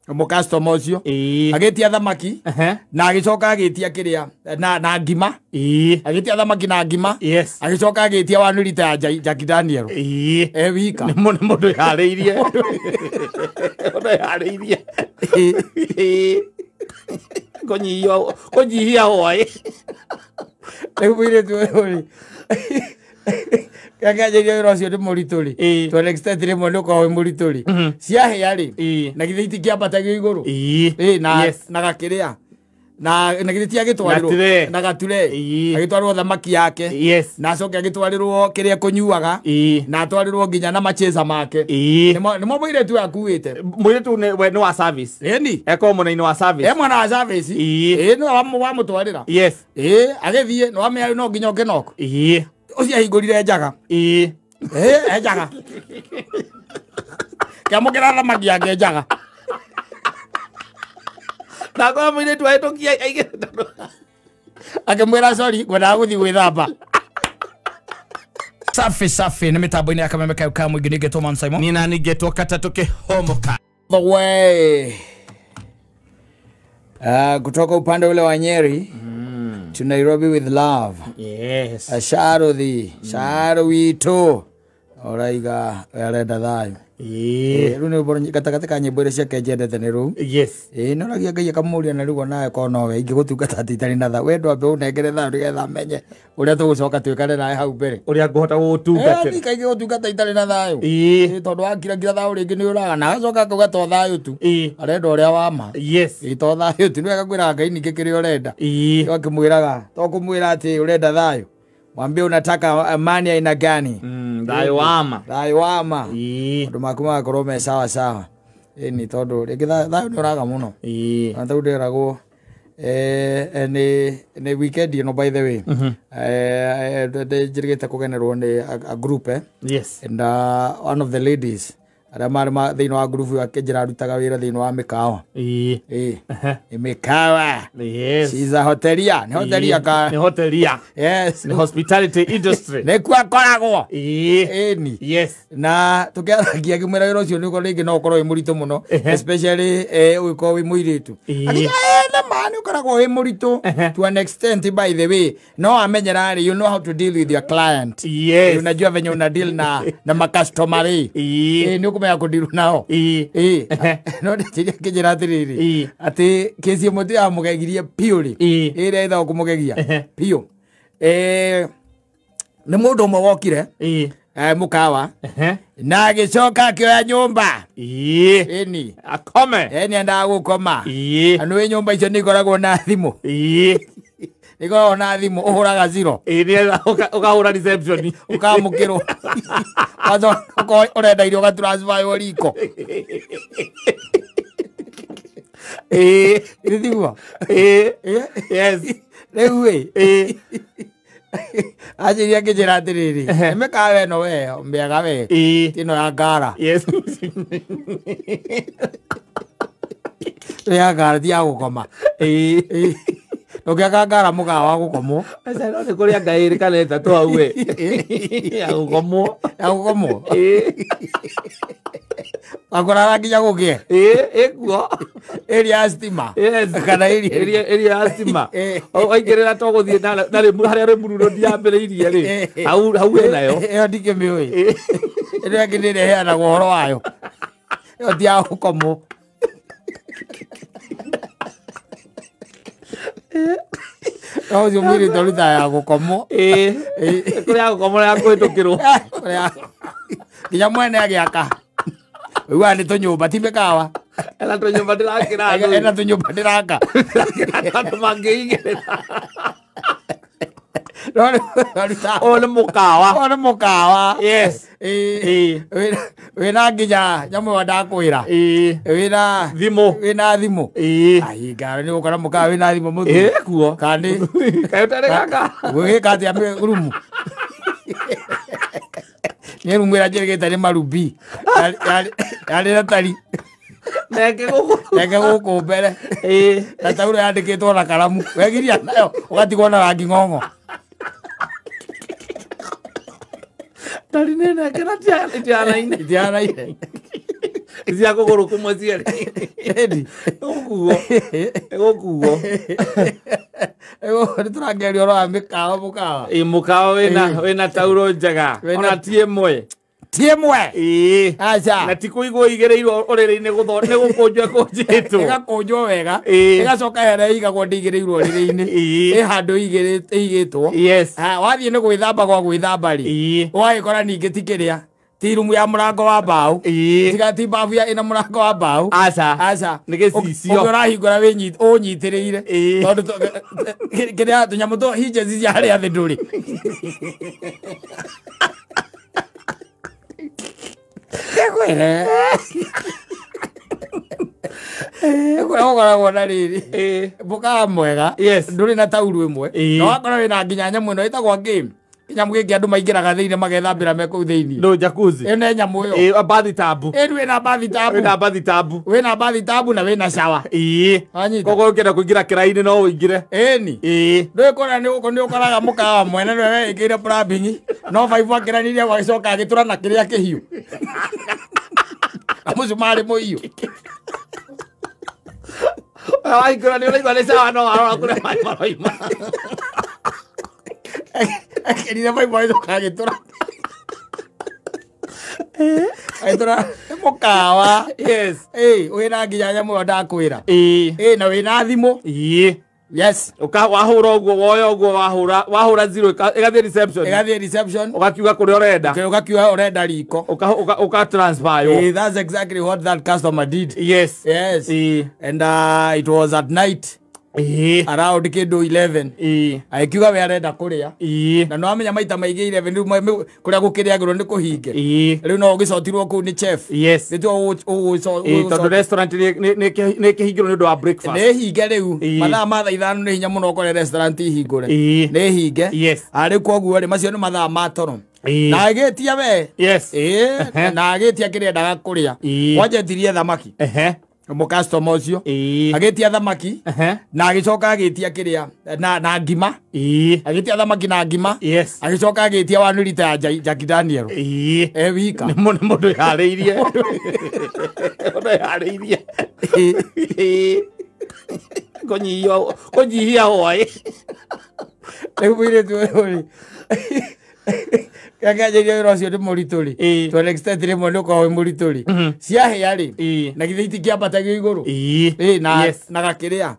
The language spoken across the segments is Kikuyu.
Mu customer ucio agitia thamaki na agicoka agitia kiria na ngima agitia thamaki na ngima agicoka agitia 1 liter ya Jack Daniel e wika ni mundu yariirie mundu yariirie konyihia hwaĩ rĩu mũirĩtu ũyũ rĩ kangajĩria wĩra ũcio nĩ mũritũ rĩ to an extent rĩmwe nĩ ũkoragwo wĩ mũritũ rĩ ciahĩa rĩ na githĩ itingĩambatagio igũrũ na gakĩrĩa na githĩ ti agĩtwarĩrwo na gature agĩtwarĩrwo thamaki yake na acoke agĩtwarĩrwo kĩrĩa kũnyuaga na atwarĩrwo nginya na macheza make nĩmo mũirĩtu akuĩte mũirĩtu nĩ wa service ĩni eko mwena-inĩ wa service e mwena wa service ĩ nĩwe wamũtwarĩra yes ĩ agĩthiĩ nĩwamenya no nginya ũkĩnoko ũcio ahingũrire njaga ĩ njaga kĩamũkĩra thamaki yake njaga na kwa mũirĩtu ahĩtũkia akĩmwĩra sorry ngwendaga gũthiĩ gwĩthamba safi safi nĩ mĩtambo-inĩ ya Kameme kayo ka mũingĩ nĩngetwo Man Simon nĩ nani ngetwo Katatũ Kĩhomoka the way kutoka upande ule wa Nyeri to Nairobi with love. Yes. Sharothi, sharo witũ oraiga arenda thayũ. Rĩu nĩ rwĩmbo gatagatĩ ka nyĩmbo iria ciake njendete nĩ rũu. Yes. Nĩũragia Ngai akamũria na rĩu onawe korwo nowe ingĩgũtungata atĩ itarĩ na thayũ we ndwambe ũnengere thayũ nĩgetha menye ũrĩa tũgũcoka twĩkane nawe hau mbere ũrĩa ngũhota gũgũtungatĩra. Niĩ kaingĩ gũtungata itarĩ na thayũ. Tondũ wakirangira thayũ rĩngĩ nĩ ũraga na agacoka akauga to thayũ tu. Arenda ũrĩa wa ma. Yes. To thayũ tu nĩwe agakwĩraga Ngai ningĩ kĩrĩa ũrenda. Akĩmwĩraga to kũmwĩra atĩ ũrenda thayũ. Mwambie unataka amani aina gani? Thayũ wa ma. Thayũ wa ma. Maũndũ maku magakorwo me sawa sawa. Ĩni tondũ rĩngĩ thayũ nĩ ũraga mũno. Na tondũ ndĩragwo nĩ weekend ĩno by the way. Njĩrĩgĩte kũgenerwo nĩ a group Yes. And one of the ladies arĩa marĩ thĩinĩ wa group ĩyo akĩnjĩra arutaga wĩra thĩinĩ wa mĩkawa. Mĩkawa. Yes. She's a hotelier. Nĩ hotelier ka. Nĩ hotelier. Yes. Nĩ hospitality industry. Nĩkuo akoragwo. Ĩni. Yes. Na tũkĩaragia ngĩmwĩra wĩra ũcio nĩ rĩngĩ no ũkorwo wĩ mũritũ mũno especially ũgĩkorwo wĩ mũirĩtu. Akiuga nĩ ma nĩ ũkoragwo wĩ mũritũ to an extent by the way. No amenyera rĩ you know how to deal with your client. Yes. Unajua venye una deal na macustomer rĩ. Nĩ ũkũmenya kũdeal nao. No ndĩciria akĩnjĩra atĩrĩrĩ atĩ kĩci ĩmwe tu yamũgegirie biũ rĩ ĩrĩa ĩthagwo kũmũgegia biũ nĩ mũndũ ũmwe wokire mũkawa na agĩcoka akĩoya nyũmba. Ĩni akome. Nĩendaga gũkoma. Na nĩũĩ nyũmba icio nĩ ikoragwo na thimũ. Nĩ ikoragwo na thimũ ũhũraga zero. Nĩgetha ũkahũra reception ũkamũkĩrwo. Kwanza ũrenda irio ũgatransfer riko. Ĩ tiguo? Yes. Rĩu ĩ anjĩria akĩnjĩra atĩrĩrĩ nĩ mĩkawa ĩno we mĩega we ti ĩno ya ngara. Yes. Ya ngara ti ya gũkoma. Ndũngĩaka ngara mũkawa wa gũkomwo. Aca no nĩ kũrĩ anga ĩrĩ kana ĩtatũ hau we ya gũkomwo. Ya gũkomwo. Akũrara nginya gũkĩe. Ĩkuo. Ĩrĩa ya stima. Yes. Kana ĩrĩa ya stima. Waingĩrĩra to gũthiĩ na harĩa Rĩmuru Road yambĩrĩirie rĩ hau ĩnayo. Ĩyo ndikĩmĩũĩ. Ĩrĩa ĩngĩ nĩ ĩrĩa ĩheanagwo ũhoro wayo. Ĩyo ti ya gũkomwo. No ũcio mũirĩtu arutaga ya gũkomwo. Kũrĩ ya gũkomwo na ya kũhĩtũkĩrwo. Nginya mwene agĩaka. Ũiguaga nĩ tũnyũmba ti mĩkawa. Ena tũnyũmba ndĩrakĩra andũ. Ena tũnyũmba ndĩraka. Andũ mangĩigĩrĩra. Ũyũ nĩ mũkawa. Ũyũ nĩ mũkawa. Yes. Wĩna nginya nyamũ ĩyo ndakwĩra. Wĩna thimũ. Wĩna thimũ. Ai ngara nĩ ũgũkora mũkawa wĩna thimũ mũthuri. Kuo. Kana nĩ Kaĩ ũtarĩ gaka. Gwĩka atĩa rumu. Nĩ rumu ĩrĩa njĩrĩgĩte nĩ marubi. Yarĩ na tari. Neke gũkũ. Neke gũkũ mbere. Na taurũ yandĩkĩtwo na karamu. Wegiria nayo ũgatigwo na rangi ng'ong'o. Tari nĩ neke na itianaine. Itianaine. Cia kũgũrũ kũmwe cierĩ. Ĩni. Gũkuo. Gũkuo. Nĩ tũrakĩaria ũhoro wa mĩkawa mũkawa. Ĩ mũkawa wĩna tauro njega. Ona ti ĩmwe. Ti ĩmwe. Ĩĩ. Aca. Na ti kũigwo igĩrĩirwo ũrĩrĩ-inĩ nĩ gũkũnjwo ĩkũnjĩtwo. Ĩgakũnjwo wega. Ĩĩ. Ĩgacoka harĩa ĩigagwo ndĩigĩrĩirwo ũrĩrĩ-inĩ. Ĩĩ. Ĩ handũ ĩigĩtwo. Yes. Wathiĩ nĩ gwĩthamba gwa gwĩthamba rĩ. Ĩĩ. Ũgagĩkora ningĩ ti kĩrĩa. Ti rumu ya mũrango wa mbaũ. Ĩĩ. Tiga ti babu ya ĩna mũrango wa mbaũ. Aca. Aca. Nĩ gĩcicio. Ũngĩ ũrahingũra ũnyitĩrĩire. Ĩĩ. Tondũ kĩrĩa tũnyamũ tũ hinges cia harĩa thĩ ndũrĩ. Kwĩre. Ũkoragwo na rĩrĩ. Mũkawa mwega. Yes. Ndũrĩ na tauru ĩmwe. Ĩĩ. Na wakorwo wĩna nginya nyamũ ĩno ĩtagwo game. Nyamũ gĩkĩ andũ maingĩraga thĩinĩ magethambĩra me kũu thĩinĩ. No jacuzzi. Ĩyo nĩ nyamũ ĩyo. Ĩĩ, bathtub. Ĩni wĩna bathtub. Wĩna bathtub. Wĩna bathtub na wĩna shower. Ĩĩ. Wanyita. Koguo ũngĩenda kũingĩra kĩraĩ-inĩ no ũingĩre. Ĩni. Ĩĩ. Ndũĩ kũrĩa nĩ ũkoraga mũkawa mwene nĩwe weĩkĩire plumbing no baibũ akĩranirie agĩcoka agĩtũra na kĩrĩa kĩhiũ. Na mũcumarĩ mũhiũ. Waingĩra nĩ ũraigua nĩ shower no warora kũrĩa maĩ maroima. Akĩrire baibũ agĩcoka agĩtũra. Agĩtũra nĩ mũkawa. Yes. Ĩĩ, wĩna nginya nyamũ ĩyo ndakwĩra. Ĩĩ. Ĩĩ, na wĩna thimũ. Ĩĩ. Yes. Wahũra ũguo woya ũguo wahũra zero ĩgathiĩ reception. Ĩgathiĩ reception. Ũgakiuga kũrĩa ũrenda. Ũgakiuga ũrenda riko. Ũka transfer yo. That's exactly what that customer did. Yes. Yes. Ĩĩ. And it was at night. Ĩĩ. Around kĩndũ 11. Ĩĩ. Agĩkiuga we arenda kũrĩa. Ĩĩ. Na nĩwamenya maita maingĩ 11 rĩu kũrĩa gũkĩrĩagĩrwo nĩ kũhinge. Ĩĩ. Rĩu no ũgĩcotirwo kũu nĩ chef. Yes. Nĩtuo Ĩĩ, tondũ restaurant nĩ kĩhingĩrwo nĩ ũndũ wa breakfast. Nĩ hinge rĩu. Mathaa ma thaa ithano nĩ hinya mũno ũkore restaurant ihingũre. Ĩĩ. Nĩ hinge. Yes. Rĩu koguo rĩ macio nĩ mathaa ma toro. Ĩĩ. Na agĩtia we. Yes. Ĩĩ. Na agĩtia kĩrĩa endaga kũrĩa. Ĩĩ. Kwanja etirie thamaki. Ehe. Mũcustomer ũcio. Ĩĩ. Agĩtia thamaki. Ehe. Na agĩcoka agĩtia kĩrĩa na ngima. Ĩĩ. Agĩtia thamaki na ngima. Yes. Agĩcoka agĩtia 1 liter ya Jack Daniel. Ĩĩ. E wika. Nĩ mũndũ yarĩirie. Mũndũ yarĩirie. Ĩĩ. Kũnyihia hwaĩ. Rĩu mũirĩtu ũyũ rĩ. Kĩanjĩria wĩra ũcio nĩ mũritũ rĩ. To an extent rĩmwe nĩ ũkoragwo wĩ mũritũ rĩ. Ciahĩa rĩ. Na githĩ itingĩambatagio igũrũ. Ĩĩ. Ĩĩ, na gakĩrĩa.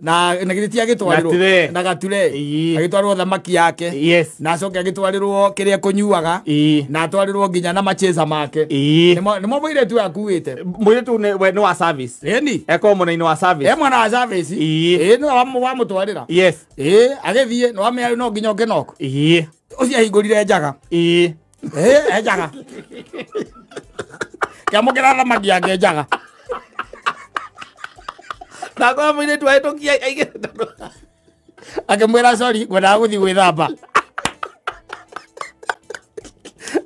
Na githĩ ti agĩtwarĩrwo. Na gature. Agĩtwarĩrwo thamaki yake. Yes. Na acoke agĩtwarĩrwo kĩrĩa kũnyuaga. Ĩĩ. Na atwarĩrwo nginya na machesa make. Ĩĩ. Nĩmo mũirĩtu akuĩte. Mũirĩtu nĩ wa service. Ĩni. Eko mwena-inĩ wa service. E mwena wa service. Ĩĩ. Ĩĩ, nĩwe wamũtwarĩra. Yes. Ĩĩ, agĩthiĩ nĩ wamenya no nginya ũkĩnoko. Ĩĩ. Ũcio ahingũrire njaga. Ĩĩ. Ĩĩ, njaga. Kĩamũkĩra thamaki yake njaga. Na kwa mũirĩtu ahĩtũkia aigĩrĩte. Akĩmwĩra sorry, ngwendaga gũthiĩ gwĩthamba.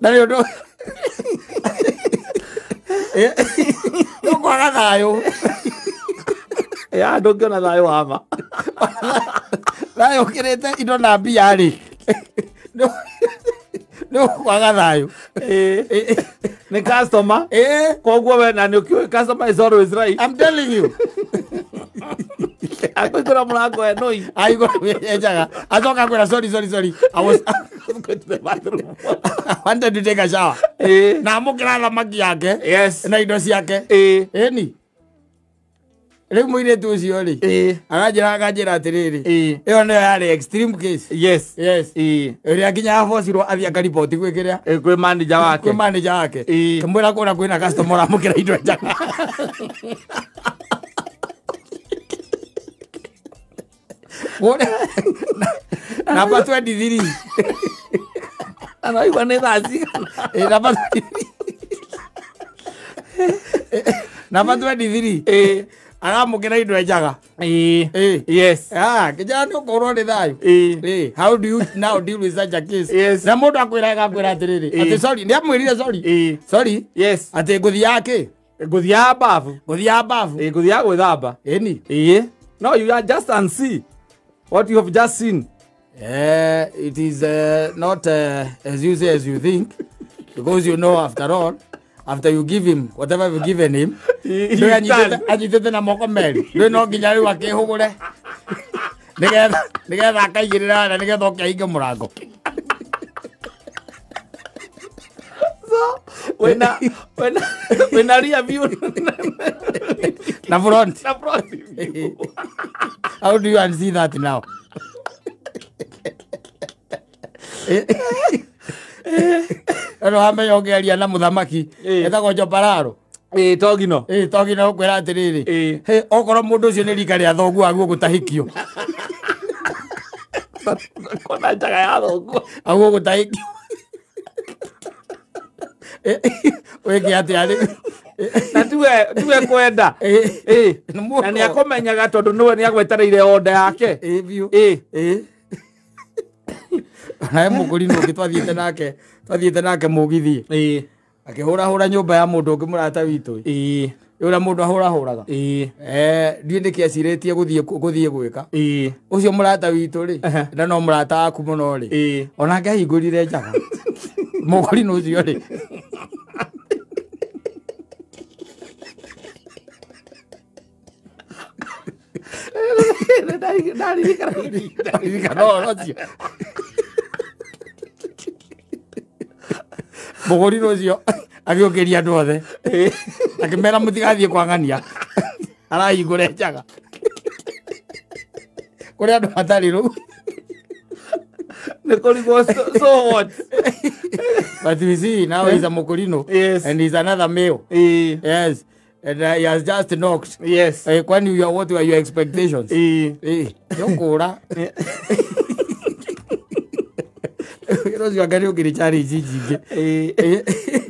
Na nĩ ũndũ nĩ kwaga thayũ. Ya ndũngĩona thayũ wa ma. Thayũ ũkĩrĩte indo na mbia rĩ. Nĩ kwaga thayũ. Ĩĩ. Nĩ customer. Ĩĩ. Koguo we na nĩ ũkĩũĩ customer is always right. I'm telling you. Akũingũra mũrango e nũi. Aigũra njaga. Acoka akwĩra sorry sorry sorry. I was going to the bathroom. I wanted to take a shower. Ĩĩ. Na amũkĩra thamaki yake. Yes. Na indo ciake. Ĩĩ. Ĩni. Rĩu mũirĩtu ũcio rĩ. Ĩĩ. Akanjĩra atĩrĩrĩ. Ĩĩ. Ĩyo nĩyo yarĩ extreme case. Yes. Yes. Ĩĩ. Ĩrĩa nginya yabocirwo athiĩ akariboti gwĩ kĩrĩa. Kwĩ manager wake. Kwĩ manager wake. Ĩĩ. Kĩmwĩra kũrĩa kwĩna customer ũramũkĩra indo njaga. Namba 23. Anaigua nĩ thaa cigana. Namba 23. Namba 23. Ĩĩ. Aramũkĩra indo njaga. Ĩĩ. Yes. Kijana nĩ ũkorwo nĩ thayũ. Ĩĩ. How do you now deal with such a case? Yes. Na mũndũ akwĩra agakwĩra atĩrĩrĩ. Atĩ sorry, nĩ amwĩrire sorry. Ĩĩ. Sorry. Yes. Atĩ ngũthiaga kĩ? Ngũthiaga bafu. Ngũthiaga bafu. Ĩĩ, ngũthiaga gwĩthamba. Ĩni. Ĩĩ. No, you are just and see what you have just seen. It is not as easy as you think, because you know, after all, After you give him whatever you've given him, anyitĩte na moko merĩ. Ndũĩ no nginya rĩu akĩhũgũre nĩgetha akaigĩrĩra na nĩgetha oke ahinge mũrango. So when a rear view na front. Na front view. How do you unsee that now? Ano wamenya ũngĩaria na mũthamaki etagwo Njobararo. Togino. Togino ũkwĩra atĩrĩrĩ, okorwo mũndũ ũcio nĩ rika rĩa thoguo aguo gũtahĩkio. Kona njaga ya thoguo. Aguo gũtahĩkio. Wĩke atĩa rĩu? Na tiwe kwenda. Na nĩ akũmenyaga tondũ nĩwe nĩ agwetereire order yake. Biũ. Nawe mũgũri ũngĩ twathiĩte nake mũgithi. Akĩhũrahũra nyũmba ya mũndũ ũngĩ mũrata witũ. Ũrĩa mũndũ ahũrahũraga. Ndiũĩ nĩkĩ acirĩtie gũthiĩ gwĩka. Ũcio mũrata witũ rĩ, na no mũrata waku mũno rĩ, onake ahingũrire njaga. Mũgũri ũcio rĩ. Ndaririkana ũhoro ũcio. Mũgũri ũcio agĩũkĩria andũ othe akĩmera mũtigathiĩ kwang'ania arahingũre njaga kũrĩ andũ matarĩ rũu. Nĩ kũrigwo so what? But we see now he's a Mokorino. Yes. And he's another male. Yes. And he has just knocked. Yes. Kwani you are, what were your expectations? Yokũra. Ũcio anga nĩ ũkĩrĩ challenge nyingĩ.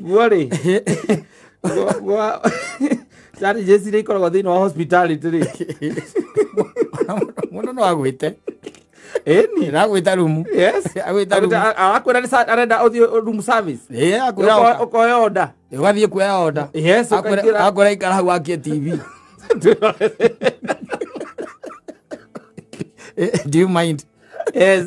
Guo rĩ, challenges iria ikoragwo thĩinĩ wa hospitality rĩ. Mũndũ no agwĩte. Ĩni. Agwĩta rumu. Yes. Agwĩta rumu. Arakwĩra nĩ arenda ũthiĩ room service. Akwĩra ũkoya order. Ũgathiĩ kuoya order. Yes, ũkaingĩra. Akwĩra ikara hau akie TV. Do you mind? Yes.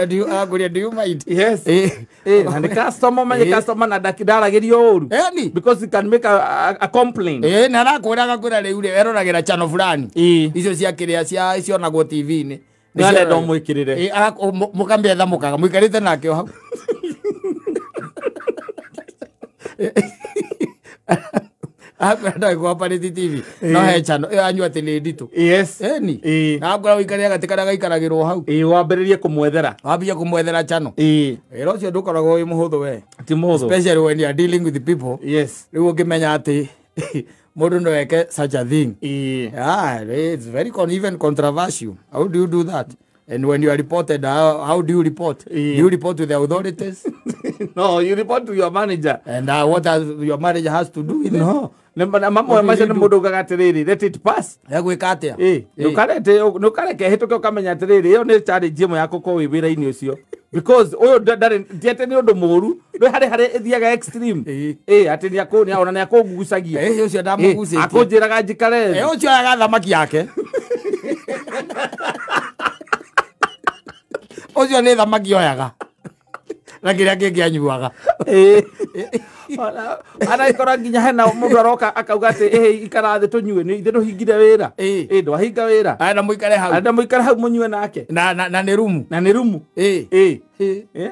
Do you mind? Yes. And the customer, man, customer na ndaragĩrio ũru. Because you can make a complaint. Na arakwĩra agakwĩra rĩu rĩ eroragĩra channel fulani. Icio cia kĩrĩa cia cionagwo TV-inĩ. Nĩ arenda ũmwĩkĩrĩre. Mũkamĩetha mũkaga mũikarĩte nake o hau. Akwĩra ndagĩkũoperate TV. No he channel ĩyo anyua atĩ nĩ nditũ. Yes. Ĩni. Na akwĩra ũikarĩre gatĩ karĩa gaikaragĩrwo hau. Wambĩrĩrie kũmwethera. Wambie kũmwethera channel. Wĩra ũcio ndũkoragwo wĩ mũhũthũ we. Ti mũhũthũ. Especially when you are dealing with people. Yes. Rĩu ũngĩmenya atĩ mũndũ no eke such a thing. Yeah, it's very even controversial. How do you do that? And when you are reported, how do you report? Do you report to the authorities? No, you report to your manager. And what has your manager has to do with it? No. Mamwe macio nĩ mũndũ ugaga atĩrĩrĩ, let it pass. Egwĩka atĩa? Ndũkareke ĩhĩtũke ũkamenya atĩrĩrĩ, ĩyo nĩ challenge ĩmwe ya gũkorwo wĩ wĩra-inĩ ũcio. Because ũyũ ndarĩ ti atĩ nĩ ũndũ mũũru, nĩ harĩ ĩthiaga extreme. Atĩ nĩ ona nĩ akũngucagia. Ũcio ndamũgucĩtie. Akũnjĩraga njikare thĩ. Ũcio oyaga thamaki yake. Ũcio nĩ thamaki oyaga. Na kĩrĩa kĩngĩ anyuaga. Anaikora nginya hena mũndũ aroka akauga atĩ ikara thĩ tũnyue, ithe ndũhingire wĩra. Ndwahinga wĩra. Arenda mũikare hau. Arenda mũikare hau mũnyue nake. Na nĩ rumu. Na nĩ rumu.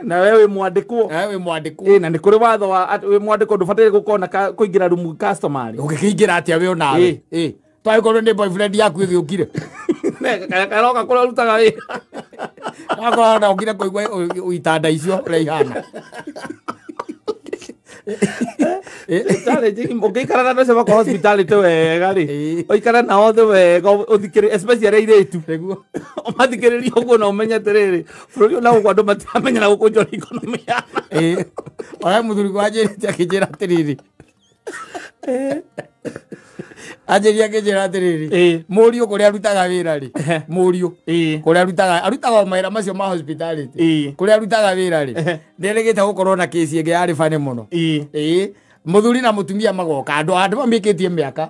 Na we wĩ mwandĩkwo. Wĩ mwandĩkwo. Na nĩ kũrĩ watho wa wĩ mwandĩkwo ndũbataire gũkorwo na kũingĩra rumu customer. Ũngĩkĩingĩra atĩa wĩ onawe? Twagĩkorwo nĩ boyfriend yaku ĩgĩũkire. Karoka kũrĩa ũrutaga wĩra. Akorwo na ũkire kũigua itanda icio ũrĩa ihana. Challenge ũngĩikara na andũ acio makwa hospitality wega rĩ, ũikare nao othe wega ũthikĩrĩrie, especially arĩa airĩtu. Nĩguo. Ũmathikĩrĩrie ũguo na ũmenye atĩrĩrĩ, bũrũri ũyũ na gũkũ andũ matiramenya na gũkũ njora economy ya. Ona mũthuri wanjĩrĩte akĩnjĩra atĩrĩrĩ. Anjĩria akĩnjĩra atĩrĩrĩ, mũriũ kũrĩa arutaga wĩra rĩ, mũriũ kũrĩa arutaga mawĩra macio ma hospitality, kũrĩa arutaga wĩra rĩ, nĩerĩgĩte gũkorwo na kĩci ĩngĩ yarĩ bani mũno. Mũthuri na mũtumia magoka, andũ mamĩkĩtie mĩaka.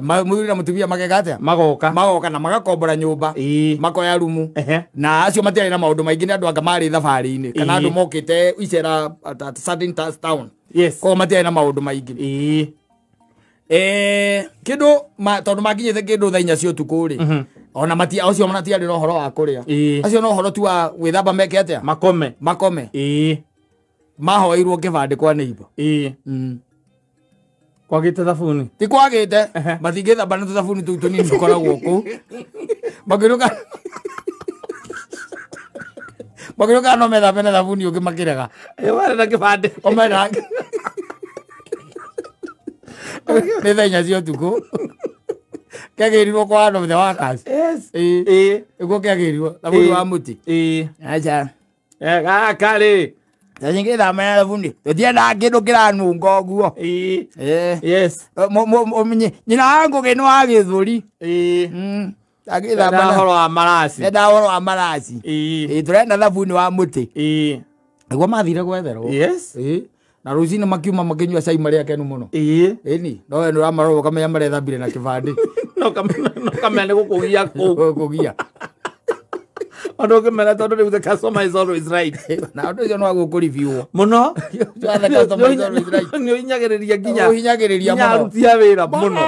Mũthuri na mũtumia mageka atĩa? Magoka. Magoka na magakombora nyũmba, makoya rumu. Na acio matiarĩ na maũndũ maingĩ nĩ andũ anga marĩ thabarĩ-inĩ kana andũ mokĩte icera at a certain town. Yes. Koguo matiarĩ na maũndũ maingĩ. Ĩĩ. Kĩndũ tondũ makinyĩte kĩndũ thaa inya cia ũtukũ rĩ, ona matia acio matiarĩ na ũhoro wa kũrĩa. Ĩĩ. Acio no ũhoro tu wa gwĩthamba meke atĩa? Makome. Makome. Ĩĩ. Mahoeirwo kĩbandĩ kwa neighbor. Ĩĩ. Kwagĩte thabuni. Ti kwagĩte, matingĩthamba na tũthabuni tũu tũnini tũkoragwo kũu. Makĩrũka makĩrũka no methambe na thabuni ũngĩ makĩrega. Ĩĩ warĩ na kĩbandĩ. O mena nĩ thaa inya cia ũtukũ. Kĩagĩrirwo kwa one of the workers. Yes. Ĩĩ. Ĩĩ. Nĩguo kĩagĩrirwo thabuni wa mũtĩ. Ĩĩ. Aca. Gaka rĩ. Tũtingĩthamba na thabuni. Tũtiendaga kĩndũ kĩranunga ũguo. Ĩĩ. Ĩĩ. Yes. Nyina wa Ngũgĩ nĩ wa gĩthũri. Ĩĩ. Agĩthamba na ũhoro wa maraci. Enda ũhoro wa maraci. Ĩĩ. Ĩĩ, tũrenda thabuni wa mũtĩ. Ĩĩ. Nĩguo mathire gwetherwo. Yes. Ĩĩ. Na rũcinĩ makiuma makĩnyua cai marĩ akenu mũno. Ĩĩ. Ĩni, no we nĩũramarora ũkamenya marethambire na kĩbandĩ. No kamenya nĩ gũkũgia kũu. Gũkũgia. Ũndũ ũngĩmera tondũ rĩu the customer is always right. Na ũndũ ũcio no wagũkũribiwo. Mũno. The customer is always right. Nĩ ũhinyagĩrĩria nginya. Ũhinyagĩrĩria nginya mũno. aruti a wĩra mũno.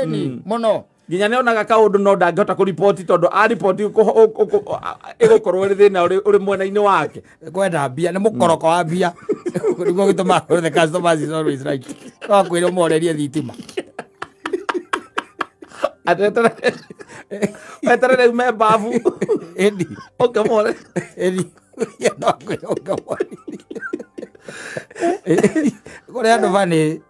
Ĩni, mũno. Nginya nĩ onaga kaũndũ no ndangĩhota kũriboti tondũ ariboti ĩgũkorwo ĩrĩ thĩna ũrĩ mwena-inĩ wake. Kwenda mbia, nĩ mũkoroko wa mbia. Nĩguo gĩtũmaga the customer is always right. No akwĩre ũmorerie thitima. Eterere ume babu. Ĩni. Ũkamore. Ĩni. No akwĩre ũkamore. Kũrĩ andũ bani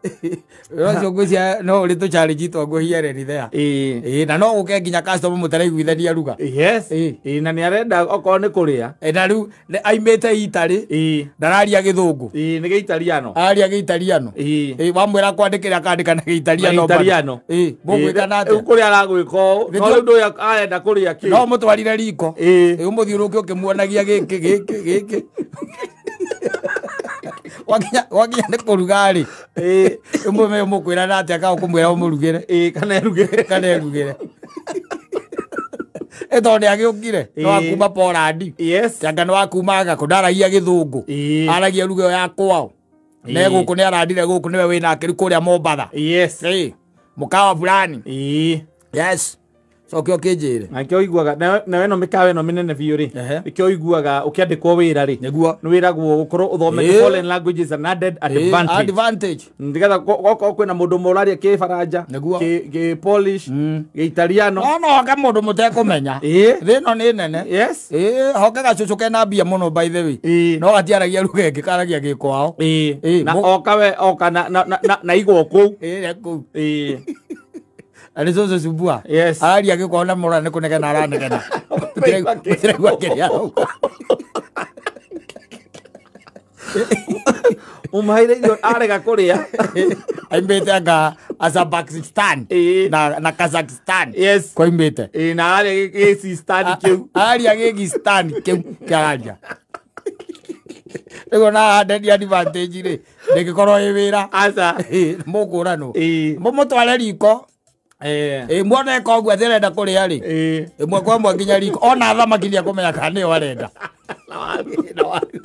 wĩra ũcio ngwĩciria no ũrĩ tũ-challenge twa here and there. Ĩĩ. Ĩĩ, na no gũke nginya customer mũtaraiguithania ruga. Yes. Ĩĩ. Ĩĩ, na nĩ arenda okorwo nĩ kũrĩa. Na rĩu aimĩte Italy. Ĩĩ. Ndararia gĩthũngũ. Ĩĩ, nĩ gĩitaliano. Araria gĩitaliano. Ĩĩ. Ĩĩ, wamwĩra kwandĩkĩra akandĩka na gĩitaliano. Na gĩitaliano. Ĩĩ, mũgwĩka na Rĩu atĩa? kũrĩa aragwĩka ũũ, no rĩu ndũyũ arenda kũrĩa kĩ? No mũtwarire riko. Ĩĩ. Ĩĩ, ũmũthiũrũrũke ũkĩmuonagia gĩkĩ gĩkĩ gĩkĩ. Wakinya nĩ kũruga rĩ. Ĩĩ. Ĩmwe mũkwĩra na atĩa kana ũkũmwĩra ũmũrugĩre. Ĩĩ, kana erugĩre. Kana erugĩre. Ĩ tondũ nĩ agĩũkire. Nĩ wa kuma Poland. Yes. Anga nĩ wa kuma gakũ ndaragia gĩthũngũ. Ĩĩ. Aragia lugha ĩyo ya kwao. Ne gũkũ nĩ arandire gũkũ nĩwe wĩnake rĩu kũrĩa Mombatha. Yes. Ĩĩ. Mũkawa fulani. Ĩĩ. Yes. Coke ũkĩnjĩre. Na nĩkĩo ũiguaga nayo ĩno mĩkawa ĩno mĩnene biũ rĩ, nĩkĩo ũiguaga ũkĩandĩkwo wĩra rĩ, Nĩguo. nĩ wĩragwo gũkorwo ũthomete foreign languages an added advantage. Advantage. Nĩgetha okorwo kwĩna mũndũ ũmwe ũraria kĩbaranja, Nĩguo. kĩ Polish, gĩitaliano. No hoke mũndũ mũtekũmenya. Ĩĩ. Thĩ ĩno nĩ nene. Yes. Ĩĩ, hoke gacũcũ kena mbia mũno by the way. Ĩĩ. No gatiaragia lugha ĩngĩ karagia gĩkwao. Ĩĩ. Ĩĩ, Na oka we oka na igwo kũu. Ĩĩ, kũu. Ĩĩ. Arĩ cũcũ cumbua. Yes. Araria gĩkwao na mũra nĩ kũnegena aranegena. Mũtiraigua kĩrĩa arauga. Ũmũheire irio arega kũrĩa. Aimĩte anga Azerbaijan Ĩĩ. na Kazakhstan. Yes. Koimĩte. Ĩĩ, na araria gĩcistan kĩu. Araria gĩgistan kĩu kĩararia. Rĩu ona added advantage rĩ, ndĩngĩkorwo ĩ wĩra. Aca. Ĩĩ, mũkũranwo. Ĩĩ. Mũmũtware riko. Ĩĩ. Ĩĩ, muone koguo atĩ arenda kũrĩa rĩ. Ĩĩ. Ĩmwe kwa ĩmwe nginya riko. Ona thamaki nĩekũmenya kana nĩyo arenda. Na waru. Na waru.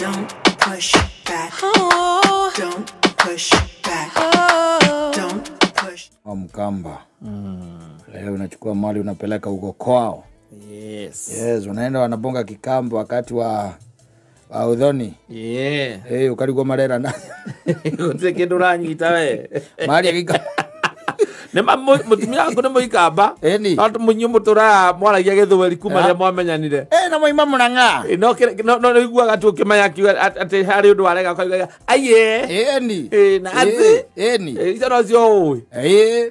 Don't push back. Don't push back. Don't push. Mkamba. Leo unachukua mali unapeleka huko kwao. Yes. Yes, unaenda wanabonga kikambo wakati wa udhoni. Yeah. Eh, ukarigwo marera na. Gũtirĩ kĩndũ ũranyita we. Mali ya gĩkamba. Nĩ mũtumia waku nĩ mũikamba. Ĩni. No inyuĩ mũtũraga mwaragia gĩthweri kuma rĩrĩa mwamenyanire. Eh, na moima Murang'a. No no nĩ ũiguaga tu ũkĩmenya akiuga atĩ harĩ ũndũ arega ũkauga aiye. Ĩni. Ĩĩ, na atĩ. Ĩni. Icio nocio ũĩ. Ĩĩ.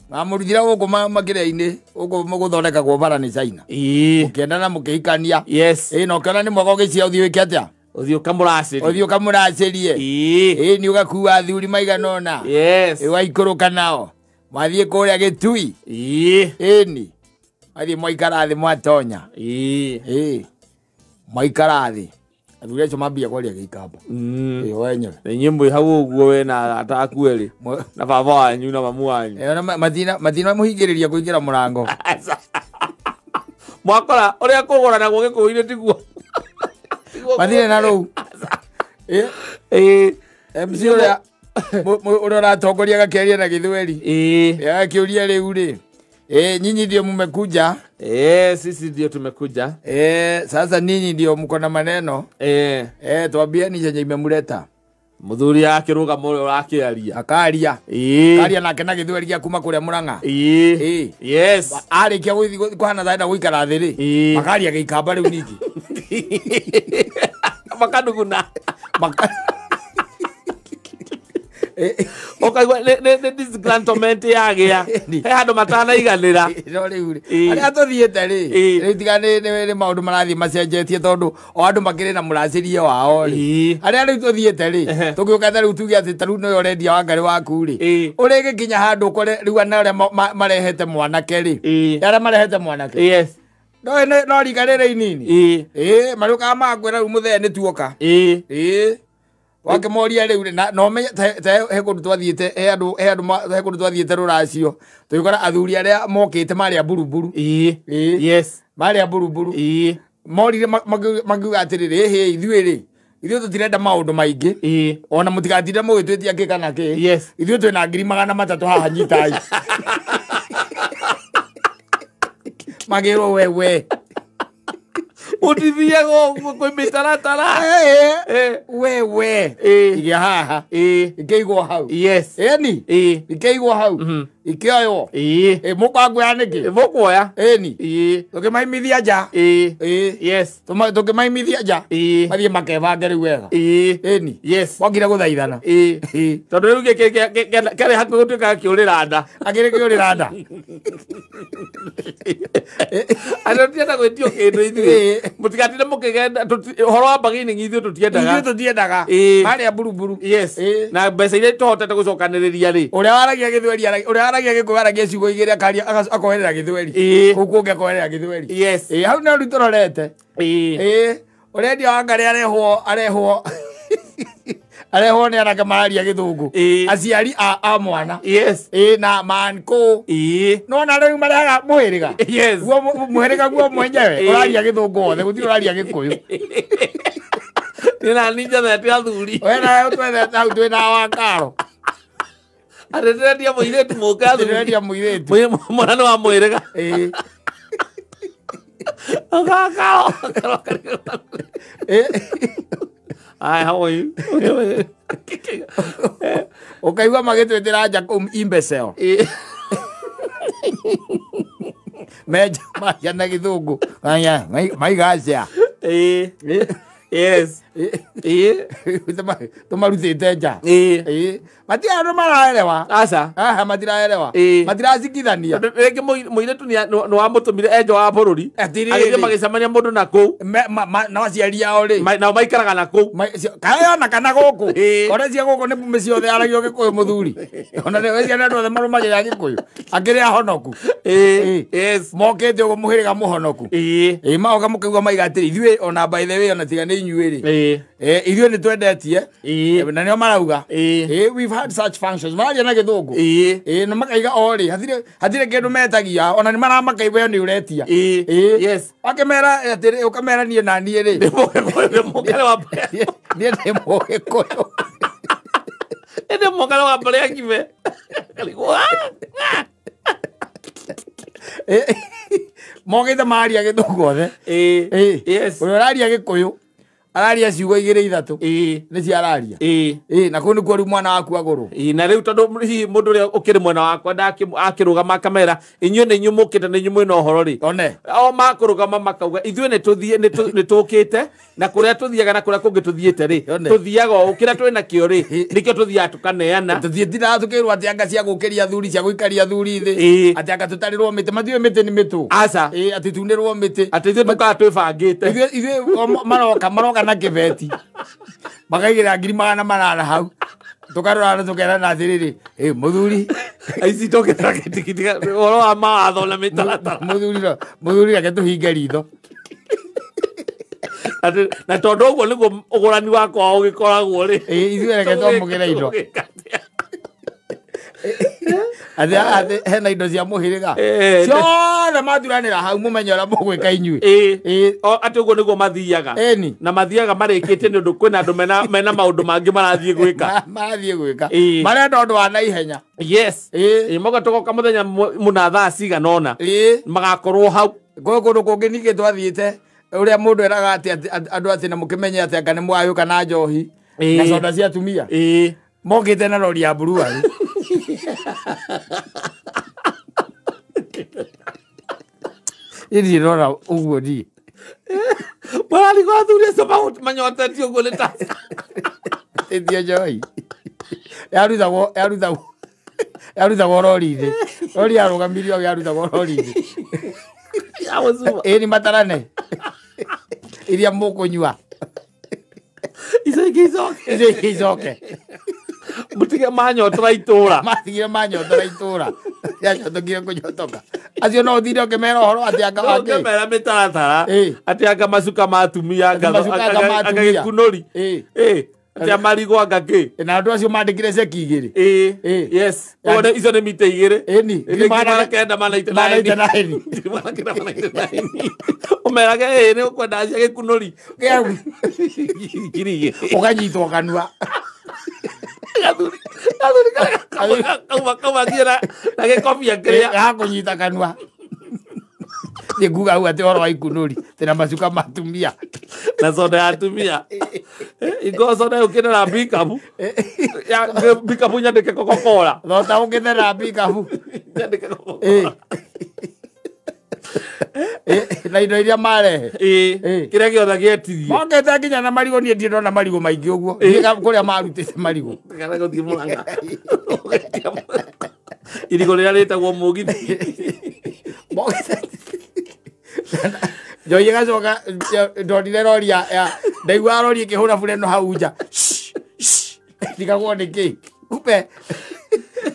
Mamũrutire gũkũ makĩria-inĩ, gũkũ gũthondekagwo bara nĩ China. Ĩĩ. Mũkĩendana mũkĩhikania. Yes. Ĩĩ, na ũkĩona nĩ mwega ũgĩcia ũthiĩ wĩke atĩa? Ũthiĩ ũkamũracĩrie. Ũthiĩ ũkamũracĩrie. Ĩĩ. Ĩĩ, nĩ ũgakua athuri maigana ũna. Yes. Ĩĩ, waikũrũka nao. Mwathiĩ kũrĩa Gĩtui. Ĩĩ. Ĩni. Mwathiĩ mwaikara thĩ mwatonya. Ĩĩ. Ĩĩ. Mwaikara thĩ. Athuri acio mambia kwaria gĩikamba. Ĩĩ wenyewe. Na inyuĩ mwĩ hau ũguo we na arata aku erĩ na baba wanyu na mamu wanyu. Ona mathina mũhingĩrĩria kũingĩra mũrango. Mwakora ũrĩa kũgũranagwo gĩkũyũ-inĩ tiguo. Mathire na rũu. Ĩĩ. MC ũrĩa ũrĩa ũratongoria gakĩaria na Gĩthweri. Ĩĩ. Akĩũria rĩu rĩ. Nyinyi ndio mmekuja. Sisi ndio tumekuja. Sasa ninyi ndio mko na maneno. Tuambieni chenye imemleta. Muthuri akĩrũgama ũrĩa ũrakĩaria. Akaria. Akaria nake na Gĩthweri gĩa kuma kũrĩa Murang'a. Ĩĩ. Yes. Arĩkia gũthiĩ kũhana thaenda gũikara thĩ rĩ. Makaria gĩikamba rĩu ningĩ. Makanuguna. Ũkaigua nĩ disgruntlement yagĩa. He handũ matanaiganĩra. No rĩu rĩ. Arĩa tũthiĩte rĩ. Rĩu tiga nĩ maũndũ marathiĩ macenjetie tondũ o andũ makĩrĩ na mũracĩrie wao rĩ. Arĩa rĩu tũthiĩte rĩ. Tũgĩũka ta rĩu tuge atĩ ta rĩu nĩwe ũrendia Wangarĩ waku rĩ. Ũrĩgĩkinya handũ ũkore rĩu ana arĩa marehete mwanake rĩ. Arĩa marehete mwanake. Yes. No rika rĩrĩ inini. Ĩĩ marĩũkaga magakwĩra rĩu mũthee nĩ tuoka. Ĩĩ. Wakĩmoria rĩu na no menye he kũndũ twathiĩte he andũ he kũndũ twathiĩte rũracio tũgĩkora athuri arĩa mokĩte marĩ a mburuburu. Ĩĩ. Yes. Marĩ a mburuburu. Ĩĩ. Morire makiuga atĩrĩrĩ ĩhĩ ithuĩ rĩ ithuĩ tũtirenda maũndũ maingĩ. Ĩĩ. Ona mũtigatinde mũgĩtwĩtia kĩ kana kĩ. Yes. Ithuĩ twĩna 300,000 haha nyitai. Magĩrwo wewe. Ũtithiaga ũguo kwĩ mĩtaratara. Wewe. Igia haha. Ikĩigwo hau. Yes. Ĩni. Ikĩigwo hau. Ikĩoywo. Mũkwanguoya nĩkĩ? Mũkuoya. Ĩni. Ĩĩ. Tũkĩmaimithia nja. Ĩĩ. Yes. Tũkĩmaimithia nja. Ĩĩ. Mathiĩ makebange rĩu wega. Ĩĩ. Ĩni. Yes. Mokire gũthaithana. Ĩĩ. Tondũ rĩu kĩarĩ hakuhĩ gũtuĩka kĩũrĩra nda. Akĩrĩ kĩũrĩra nda. Andũ tũtienda gwĩtio kĩndũ ithuĩ. Mũtigatinde mũkĩgenda ũhoro wa bargaining ithuĩ tũtiendaga. Ithuĩ tũtiendaga. Marĩ a mburuburu. Yes. Na mbeca iria tũhotete gũcokanĩrĩria rĩ. Ũrĩa waragia Gĩthweri ũrĩa waragia Gĩkũyũ aragia ciugo igĩrĩ akaria akoherera Gĩthweri. Kũu kũngĩ akoherera Gĩthweri. Yes. Hau nĩ rĩu tũrorete. Ĩĩ. Ũrendia Wangarĩ arehwo arehwo nĩ anake mararia Gĩthũngũ. Aciari a mwana. Yes. Na manko. Ĩĩ. No na rĩu marehaga mũhĩrĩga. Yes. Guo mũhĩrĩga guo mwenyewe ũraria Gĩthũngũ wothe gũtirĩ ũraria Gĩkũyũ. Nĩ na ninjathete athuri. We nawe ũtwethete hau twĩna Wakaro. Atĩ ndĩrendia mũirĩtu mũke athuri. Ndĩrendia mũirĩtu. Mwana nĩ wa mũhĩrĩga. Ĩĩ. Wakaro. Hi, how are you? Ũkaigua magĩtwĩtĩra nja kũu imbecile. Meja maria na Gĩthũngũ. Aya, maigacia. Ĩĩ. Yes. Ĩĩ. Tũmarutĩte nja. Ĩĩ. Matirĩ andũ maraerewa. Aca. Aha, matiraerewa. Matiracikithania. Rĩngĩ mũirĩtu nĩ wamũtũmire enjo wa bũrũri. Agĩthiĩ magĩcemania mũndũ na kũu. Na aciari ao rĩ. Nao maikaraga na kũu. Kaĩ ona kana gũkũ. Kore cia gũkũ nĩ mĩciĩ yothe yaragio Gĩkũyũ mũthuri. Ona nĩ ciana andũ othe marũmagĩrĩra Gĩkũyũ. Akĩrĩ ahonoku. Yes. Mokĩte ũguo mũhĩrĩga mũhonoku. Ĩĩ. Maoka mũkaigua maiga atĩrĩ ithuĩ ona by the way ona tiga nĩ inyuĩ rĩ. Ithuĩ nĩ twendetie. Na nĩo marauga. We've had such functions. Mararia na Gĩthũngũ. Ĩĩ. Na makaiga o rĩ hatirĩ kĩndũ metagia ona nĩ maramakaigua ĩyo nĩ ũretia. Yes. Wakĩmera atĩrĩ ũkamera niĩ na niĩ rĩ. Nĩ mũkare wa niĩ ndĩ Mũgĩkũyũ. Nĩ mũkare wa mbarĩ ya Kibe. Mokĩte maria Gĩthũngũ othe. Yes. Ũrĩa ũraria Gĩkũyũ araria ciugo igĩrĩ ithatũ. Nĩ cio araria. Na kũu nĩkuo rĩu mwana waku agũrwo. Na rĩu tondũ hihi mũndũ ũrĩa ũkĩrĩ mwena wakwa akĩrũgama akamera inyuĩ nĩ inyuĩ mũkĩte nĩ inyuĩ mwĩna ũhoro rĩ. One. O makũrũgama makauga ithuĩ nĩ tũthiĩ nĩ tũkĩte na kũrĩa tũthiaga na kũrĩa kũngĩ tũthiĩte rĩ tũthiaga o kĩrĩa twĩ nakĩo rĩ nĩkĩo tũthiaga tũkaneana. Tũthiĩtindaga tũkĩrwo atĩ anga cia gũkĩria athuri cia gũikaria athuri thĩ. Atĩ anga tũtarĩrwo mĩtĩ matiũĩ mĩtĩ nĩ mĩtũ. Aca. Atĩ tunĩrwo mĩtĩ. Atĩ ithuĩ tũkaga twĩbangĩte. Ithuĩ maroka na kĩbeti makaigĩra 800,000 hau tũkarora na tũkerana atĩrĩrĩ mũthuri aici tũkĩra ũhoro wa mawatho na mĩtaratara mũthuri reke tũhinge ritho. Na tondu uguo niguo ugurani wakwa ugikoragwo ri. Ithuĩ reke twamũkĩre indo. Atĩ hena indo cia mũhĩrĩga ciothe mathuranĩra hau mũmenye ũrĩa mũgwĩka inyuĩ. Atĩ ũguo nĩguo mathiaga. Na mathiaga marĩkĩtie nĩ ũndũ kwĩna andũ mena maũndũ mangĩ marathiĩ gwĩka. Marathiĩ gwĩka. Marenda ũndũ wa naihenya. Yes. Moka tũgoka mũthenya mũna thaa cigana ũna. Magakorwo hau. Gwĩ kũndũ kũngĩ ningĩ twathiĩte ũrĩa mũndũ eraga atĩ andũ atĩ na mũkĩmenye atĩ anga nĩ mwayũka na njohi na soda cia atumia. Mokĩte na rori ya brewery. Ĩni rora ũguo niĩ. Mararigwo athuri acio manyotetio ũguo nĩ ta. Ĩtio njohi. Yarutagwo rori-inĩ. Rori yarũgamirio yarutagwo rori-inĩ. Ĩni matarane. Iria mũkũnyua. Icio ingĩ icoke. Icio ingĩ icoke. Mutige manyotora itũra. Matigire manyotora itũra. Yanyotokire kũnyotoka. Acio no ũthire ũkĩmera ũhoro atĩ anga wake. Ũkĩmera mĩtaratara. Atĩ anga macuka ma atumia anga gĩkunũri. Atĩ marigũ anga kĩ. Na andũ acio mandĩkire ceki igĩrĩ. Yes. Icio nĩ mita igĩrĩ. Ĩni. 999. 999. Ũmerage nĩ ũkwenda cia gĩkunũri. Ngiri igĩrĩ. Ũkanyitwo kanua. Gathuri kauma nginya na gĩkobia kĩrĩa gakũnyita kanua. Nĩ nguga hau atĩ ũhoro wa ikunũri tena macuka ma atumia na soda ya atumia. Ingo soda yũkĩte na pikabu. Ya pikabu nyandĩke Coca-Cola. Thota ũkĩte na pikabu. Nyandĩke Coca-Cola. Na indo iria marehe. Kĩrĩa gĩothe gĩetirie. Mokĩte nginya na marigũ niĩ ndirĩ ndona marigũ maingĩ ũguo. Kũrĩa marutĩte marigũ. Kana gũthiĩ Mũrang'a. Irigũ rĩrĩa rĩtagwo mũgithi. Mokĩte. Njohi ĩgacoka ndonire rori ya ndaiguaga rori ĩkĩhũra bureno hau nja. Ndigagwo nĩ kĩ. Kumbe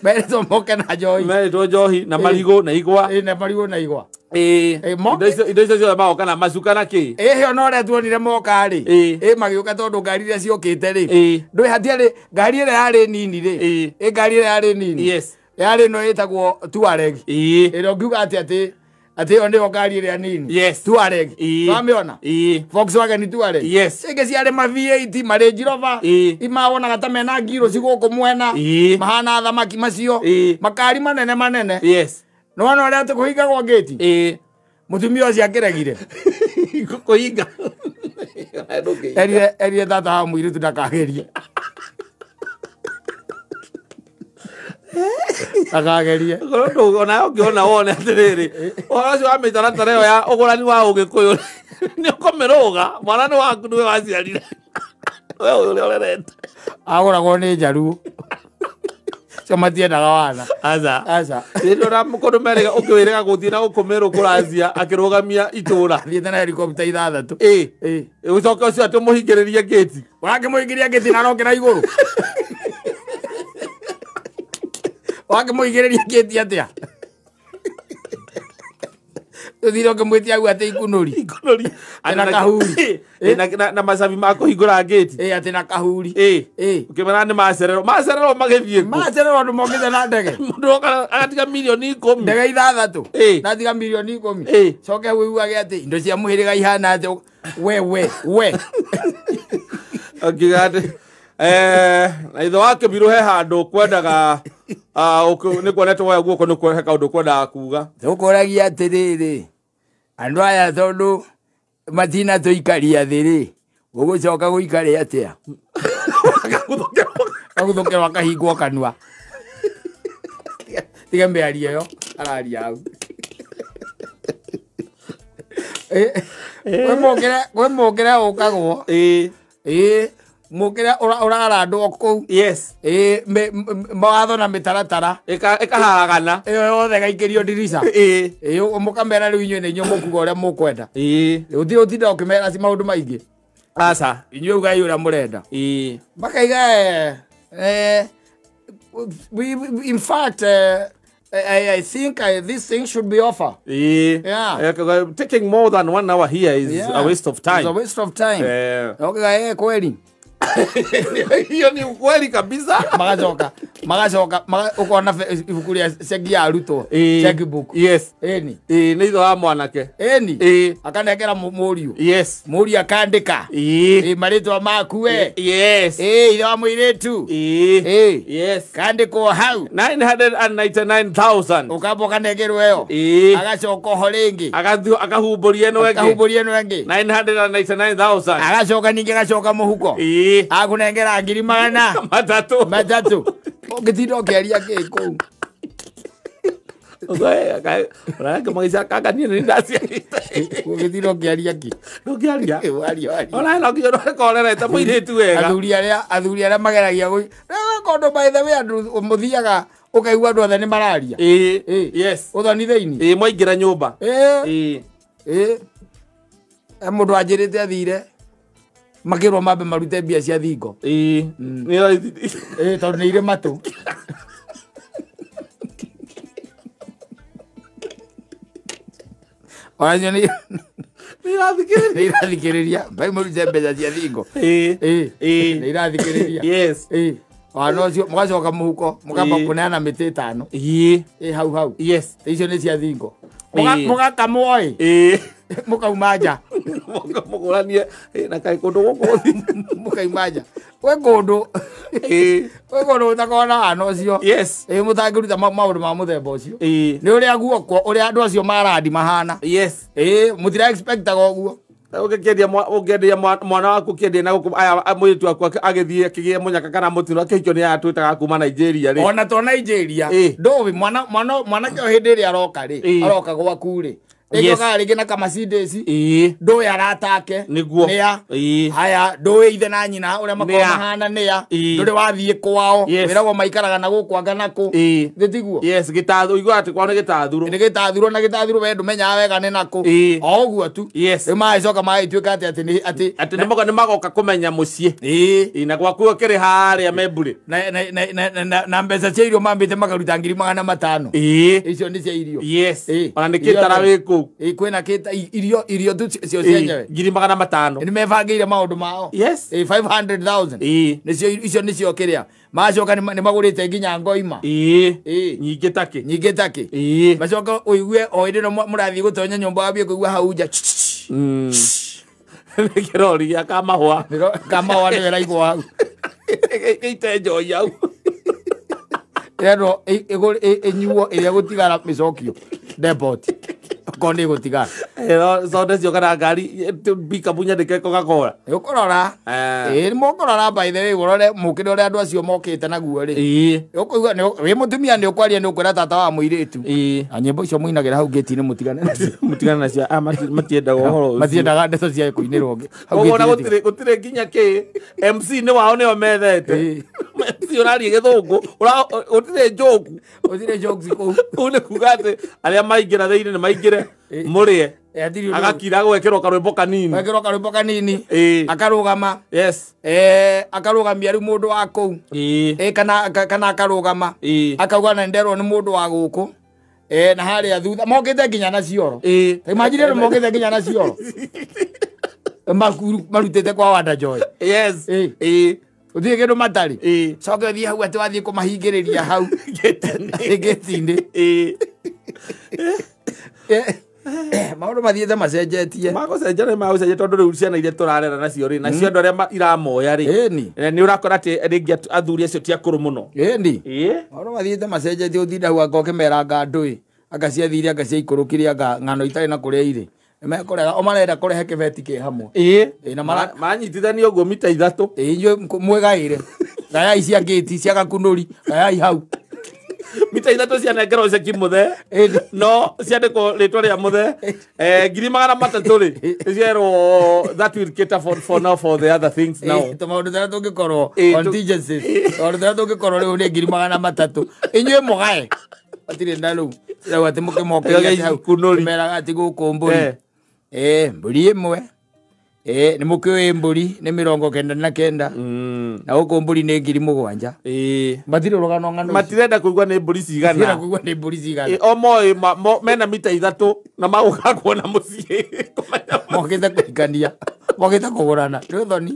merĩtwo moke na njohi. Merĩtwo njohi na marigũ na igwa. Na marigũ na igwa. Indo icio ciothe magoka na macuka na kĩ. Ĩyo no ũrĩa tuonire moka rĩ. Magĩũka tondũ ngari iria ciokĩte rĩ. Ndũĩ hatiarĩ ngari ĩrĩa yarĩ nini rĩ. Ngari ĩrĩa yarĩ nini. Yes. Yarĩ ĩno ĩtagwo Tuareg. Ĩrĩa ũngiuga atĩ atĩ ĩyo nĩyo ngari ĩrĩa nini. Yes. Tuareg. Wamĩona? Volkswagen Tuareg. Yes. Ingĩ ciarĩ ma V8 ma Range Rover. Imawonaga ta mena ngiro cigũkũ mwena. Mahana thamaki macio. Makari manene manene. Yes. Nĩwona ũrĩa atĩ kũhingagwo ngĩti? Mũtumia ũcio akĩregire. Kũhinga. Erire tata wa mũirĩtu ndakagerie. Ndakagerie. Ona ũngĩona wone atĩrĩrĩ, ũhoro ũcio wa mĩtaratara ĩyo ya ũgũrani wa ũgĩkũyũ nĩ ũkũmĩrũga. Mwana nĩ waku nĩwe waciarire. We ũrĩa ũrerete. Agũragwo nĩ njaruo. Cio matiendaga wana. Aca. Aca. Rĩrĩa ũra kũndũ merĩga ũkĩwĩrĩga gũthiĩ na gũkũ Meru kũracia akĩrũgamia itũra. Thiĩte na helicopter ithathatũ. Ũcoke ũcio atĩ ũmũhingĩrĩrie ngĩti. Ũrakĩmũhingĩria ngĩti na arokĩra igũrũ. Wakĩmũhingĩrĩria ngĩti atĩa? Ũthire ũkĩmwĩtia hau atĩ ikunũri. Ikunũri. Na kahuri. Na macabi ma kũhingũra ngĩti. Atĩ na kahuri. Ũkĩmera nĩ macererwo. Macererwo magĩthiĩ kũ? Macererwo andũ mokĩte na ndege. Mũndũ oka agatiga mirioni 10. Ndege ithathatũ. Na atiga mirioni 10. Coke wĩiguage atĩ indo cia mũhĩrĩga ihana atĩ we. Akiuga atĩ na ithe wa Kĩbirũ he handũ kwendaga nĩ kuonetwo woya guoko nĩ he kaũndũ kwendaga kuga. Tũkũragia atĩrĩrĩ andũ aya tondũ matina tũikaria thĩ rĩ ũgũcoka gũikare atĩa? Agũthũkĩrwo akahingwo kanua. Tiga mĩario ĩyo araria hau. Kwĩ mũkĩre ũkagwo. Mũkĩre ũrarandwo kũu. Yes. Mawatho na mĩtaratara. Ĩkaharagana. Ĩyo yothe ĩgaikĩrio ndirica. Mũkamera rĩu inyuĩ nĩ inyuĩ mũkuga ũrĩa mũkwenda. Gũtirĩ ũtinda ũkĩmera ci maũndũ maingĩ. Aca. Inyuĩ ugai ũrĩa mũrenda. Makaiga in fact I think this thing should be offer. Yeah. Taking more than 1 hour here is a waste of time. It's a waste of time. Okay, kweli. Hiyo ni ukweli kabisa. Magacoka ukona ibuku ria ceki ya arutwo, checkbook. Yes. Eni. Nĩ ithe wa mwanake. Eni. Akanengera mũriũ. Yes. Mũriũ akandĩka. Marĩtwa maku we. Yes. Ithe wa mũirĩtu. Yes. Kandĩkwo hau. 999,000. Ũkamba ũkanengerwo ĩyo. Agacoka oho rĩngĩ. Akahumbũria ĩno ĩngĩ. Akahumbũria ĩno ĩngĩ. 999,000. Agacoka ningĩ agacoka mũhuko. Akunengera ngiri magana 300. Ũngĩtinda ũkĩaria kĩ kũu? Ũngĩtinda ũkĩaria kĩ? Ndũngĩaria. Ona no nginya ũkorerete mũirĩtu wega. Athuri arĩa mageragia kũndũ by the way andũ mũthiaga ũkaigua andũ othe nĩ mararia. Yes. Ũthoni thĩinĩ. Mwaingĩra nyũmba. Mũndũ anjĩrĩte athire makĩrwo mambe marute mbia cia thingo. Tondũ nĩ irĩ matũ. Onacio nĩ irathikĩrĩria mbai mũrute mbeca cia thingo. Nĩ irathikĩrĩria. Yes. Wana ũcio mũgacoka mũhuko mũkamba kũneana mĩtĩ 5. Hau hau. Yes. Icio nĩ cia thingo. Mũgakamwo ĩ. Mũkauma nja. Mũkũranie na kaĩ kũndũ gũkũ mũkauma nja. Gwĩ kũndũ. Gwĩ kũndũ ũtakoragwo na wana ũcio. Yes. Mũtangĩruta maũndũ ma mũthemba ũcio. Nĩ ũrĩa guoko ũrĩa andũ acio marandi mahana. Yes. Mũtira expectaga ũguo. Ũngĩendia mwana waku ũkĩendia na gũkũ aya mũirĩtu waku agĩthiĩ akĩgĩe mũnyaka kana mũtino akĩhikio nĩ aya twĩtaga kuma Nigeria rĩ. Ona to Nigeria. Ndũĩ mwanake o hĩndĩ ĩrĩa aroka rĩ, aroka gwaku rĩ. Rĩngĩ rĩngĩ na Mercedes. Ndũĩ aratake. Nĩguo. Nĩa. Haya ndũĩ ithe na nyina ũrĩa makoragwo mahana nĩa. Ndũrĩ wathiĩ kwao. Wĩragwo maikaraga na gũkũ anga na kũ. Thĩ tiguo? Yes, gĩtathuro ũiguaga atĩ kwao nĩ gĩtathuro. Nĩ gĩtathuro na gĩtathuro we ndũmenyaga wega nĩ nakũ. O ũguo tu. Yes. Rĩu magĩcoka magĩtuĩka atĩ atĩ atĩ nĩ magoka kũmenya mũciĩ. Na gwaku ũkĩrĩ harĩa Membure. Na mbeca cia irio mambĩte makaruta ngiri 500. Icio nĩ cia irio. Yes. Ona nĩ kĩtara wĩ kũu. Kwĩna kĩta irio tu cio cienyewe. Ngiri 500. Nĩ mebangĩire maũndũ mao. Yes. 500,000. Nĩcio icio nĩcio kĩrĩa. Macoka nĩ magũrĩte nginya ngoima. Nyingĩ takĩ. Nyingĩ takĩ. Macoka ũigue o hĩndĩ ĩno mũrathiĩ gũtonya nyũmba wambie kũigua hau nja. Nĩ kĩrori gĩa kamahũa. Kamahũa nĩyo ĩraigwo hau. Gĩite njohi hau. Ĩrendwo ĩnyuo ĩrĩa gũtigara mĩcokio depot. Okorwo nĩ ĩgũtigara. Soda cio kana ngari pickup nyandĩke Coca-Cola. Ũkũrora. Nĩ mũkũrora by the way ũrore mũkĩre ũrĩa andũ acio mokĩte naguo rĩ. Ũkũigua wĩ mũtumia nĩ ũkwaria nĩ ũkwĩra tata wa mũirĩtu. Na nyĩmbo icio mũinagĩra hau gate-inĩ mũtigane nacio. Mũtigane nacio matiendaga ũhoro ũcio. Matiendaga ndeto cia kũinĩrwo hau gate-inĩ. Koguo gũtirĩ nginya kĩ MC nĩ wao nĩo methete. MC ũraria gĩthũngũ gũtirĩ joke. Gũtirĩ jokes kũu. Kũu nĩ kuga atĩ arĩa maingĩra thĩinĩ nĩ maingĩre mũrĩe. Agakira gwekĩrwo karwĩmbo kanini. Gwekĩrwo karwĩmbo kanini. Akarũgama. Yes. Akarũgamia rĩu mũndũ wa kũu. Kana akarũgama. Akauga na nderwo nĩ mũndũ wa gũkũ. Na harĩa thutha mokĩte nginya na cioro. Imagine rĩu mokĩte nginya na cioro. Marutĩte kwa Wanda Joy. Yes. Ũthiĩ kĩndũ matarĩ. Coke ũthiĩ hau atĩ wathiĩ kũmahingĩrĩria hau gate-inĩ. Maũndũ mathiĩte macenjetie. Magũcenjia nĩ magũcenjia tondũ rĩu ciana iria tũrarera nacio rĩ, nacio andũ arĩa iramoya rĩ, nĩ ũrakora atĩ rĩngĩ athuri acio ti akũrũ mũno. Maũndũ mathiĩte macenjetie ũtinda hau anga ũkĩmeranga ndũĩ, anga ciathire anga ciaikũrũkire anga ng'ano itarĩ na kũrĩa irĩ. Nĩmekũrega o marenda kũrehe kĩbeti kĩ hamwe. Na manyitithania ũguo mita 3. Inyuĩ mwĩgaĩre. Gayai cia gate cia gakunũri, gayai hau. Mita 3 cianengerwo ceki mũthee no ciandĩkwo rĩtwa rĩa mũthee ngiri 300 rĩ nĩcierwo that will cater for now for the other things now. Tũmaũndũ tũrĩa tũngĩkorwo contingencies tũmaũndũ tũrĩa tũngĩkorwo rĩu nĩ ngiri 300 inyuĩ mũgae matirĩ na rĩu rĩu atĩ mũkĩmokĩria hau meraga atĩ gũkũ mbũri mbũri ĩmwe Nĩ mũkĩũĩ mbũri nĩ 99 na gũkũ mbũri nĩ 7,000. Matirĩ rũgano ng'ano. Matirenda kũigua nĩ mbũri cigana. Matirenda kũigua nĩ mbũri cigana. O moĩ mena mita 3 na magũka kuona mũciĩ. Mokĩte kũhikania. Mokĩte kũgũrana. Rĩu thoni.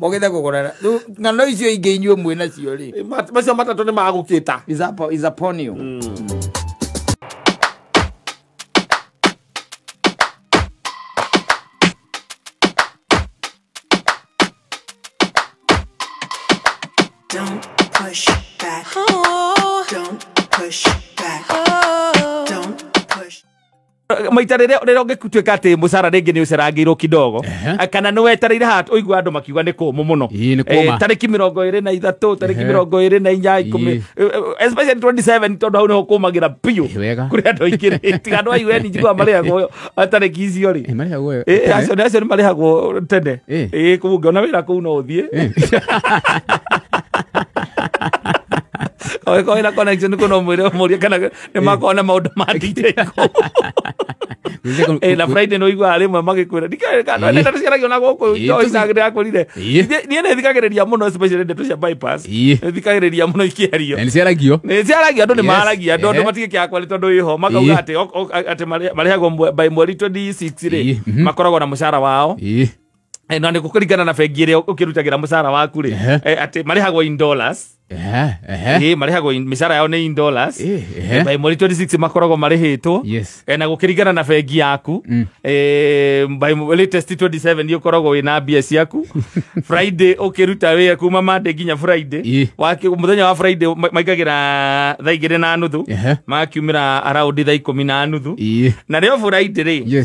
Mokĩte kũgũrana. Rĩu ng'ano icio ingĩ inyuĩ mwĩ nacio rĩ. Macio matatũ nĩ magũkĩta. Is upon you. Don't push back. Oh. Don't push back. Oh. Don't push. Maita rĩrĩa ũngĩtuĩka atĩ mũcara rĩngĩ nĩ ũcerangĩirwo kidogo kana nĩ wetereire haha ũigua andũ makiuga nĩ kũmũ mũno tarĩki 23 tarĩki 24 10 especially 27 tondũ hau nĩho kũmagĩra biũ kũrĩ andũ aingĩ tiga andũ a UN njiguaga marĩhagwo tarĩki icio rĩ acio nĩ marĩhagwo tene kũu ũngĩona wĩra kũu no ũthiĩ Ko ina connection ko no mwire murie kana ni makona maundu ma DJ ko. Na Friday no igua rimwe magikwira ndikare kana ndeto ciaragio na guku icagire akurire. Nie ni thikagiriria muno especially ndeto cia bypass. Thikagiriria muno ikiario. Ni ciaragio. Ni ciaragio andu ni maragia andu andu matigike akwa tondu iho makauga ati ati marĩhagwo by mweri 26 ri makoragwo na mũcara wao. Na nĩ gũkũringana na bengi ĩrĩa ũkĩrutagĩra mũcara waku rĩ atĩ marĩhagwo in dollars. Marĩhagwo mĩcara yao nĩ in dollars. By mweri 26 makoragwo marĩhĩtwo. Na gũkĩringana na bengi yaku by latest 27 nĩ ũkoragwo wĩna mbia ciaku. Friday ũkĩruta wĩra kuma Monday nginya Friday. Mũthenya wa Friday maikagĩra thaa 2:30 makiumĩra around thaa 10:30. Na rĩo Friday rĩ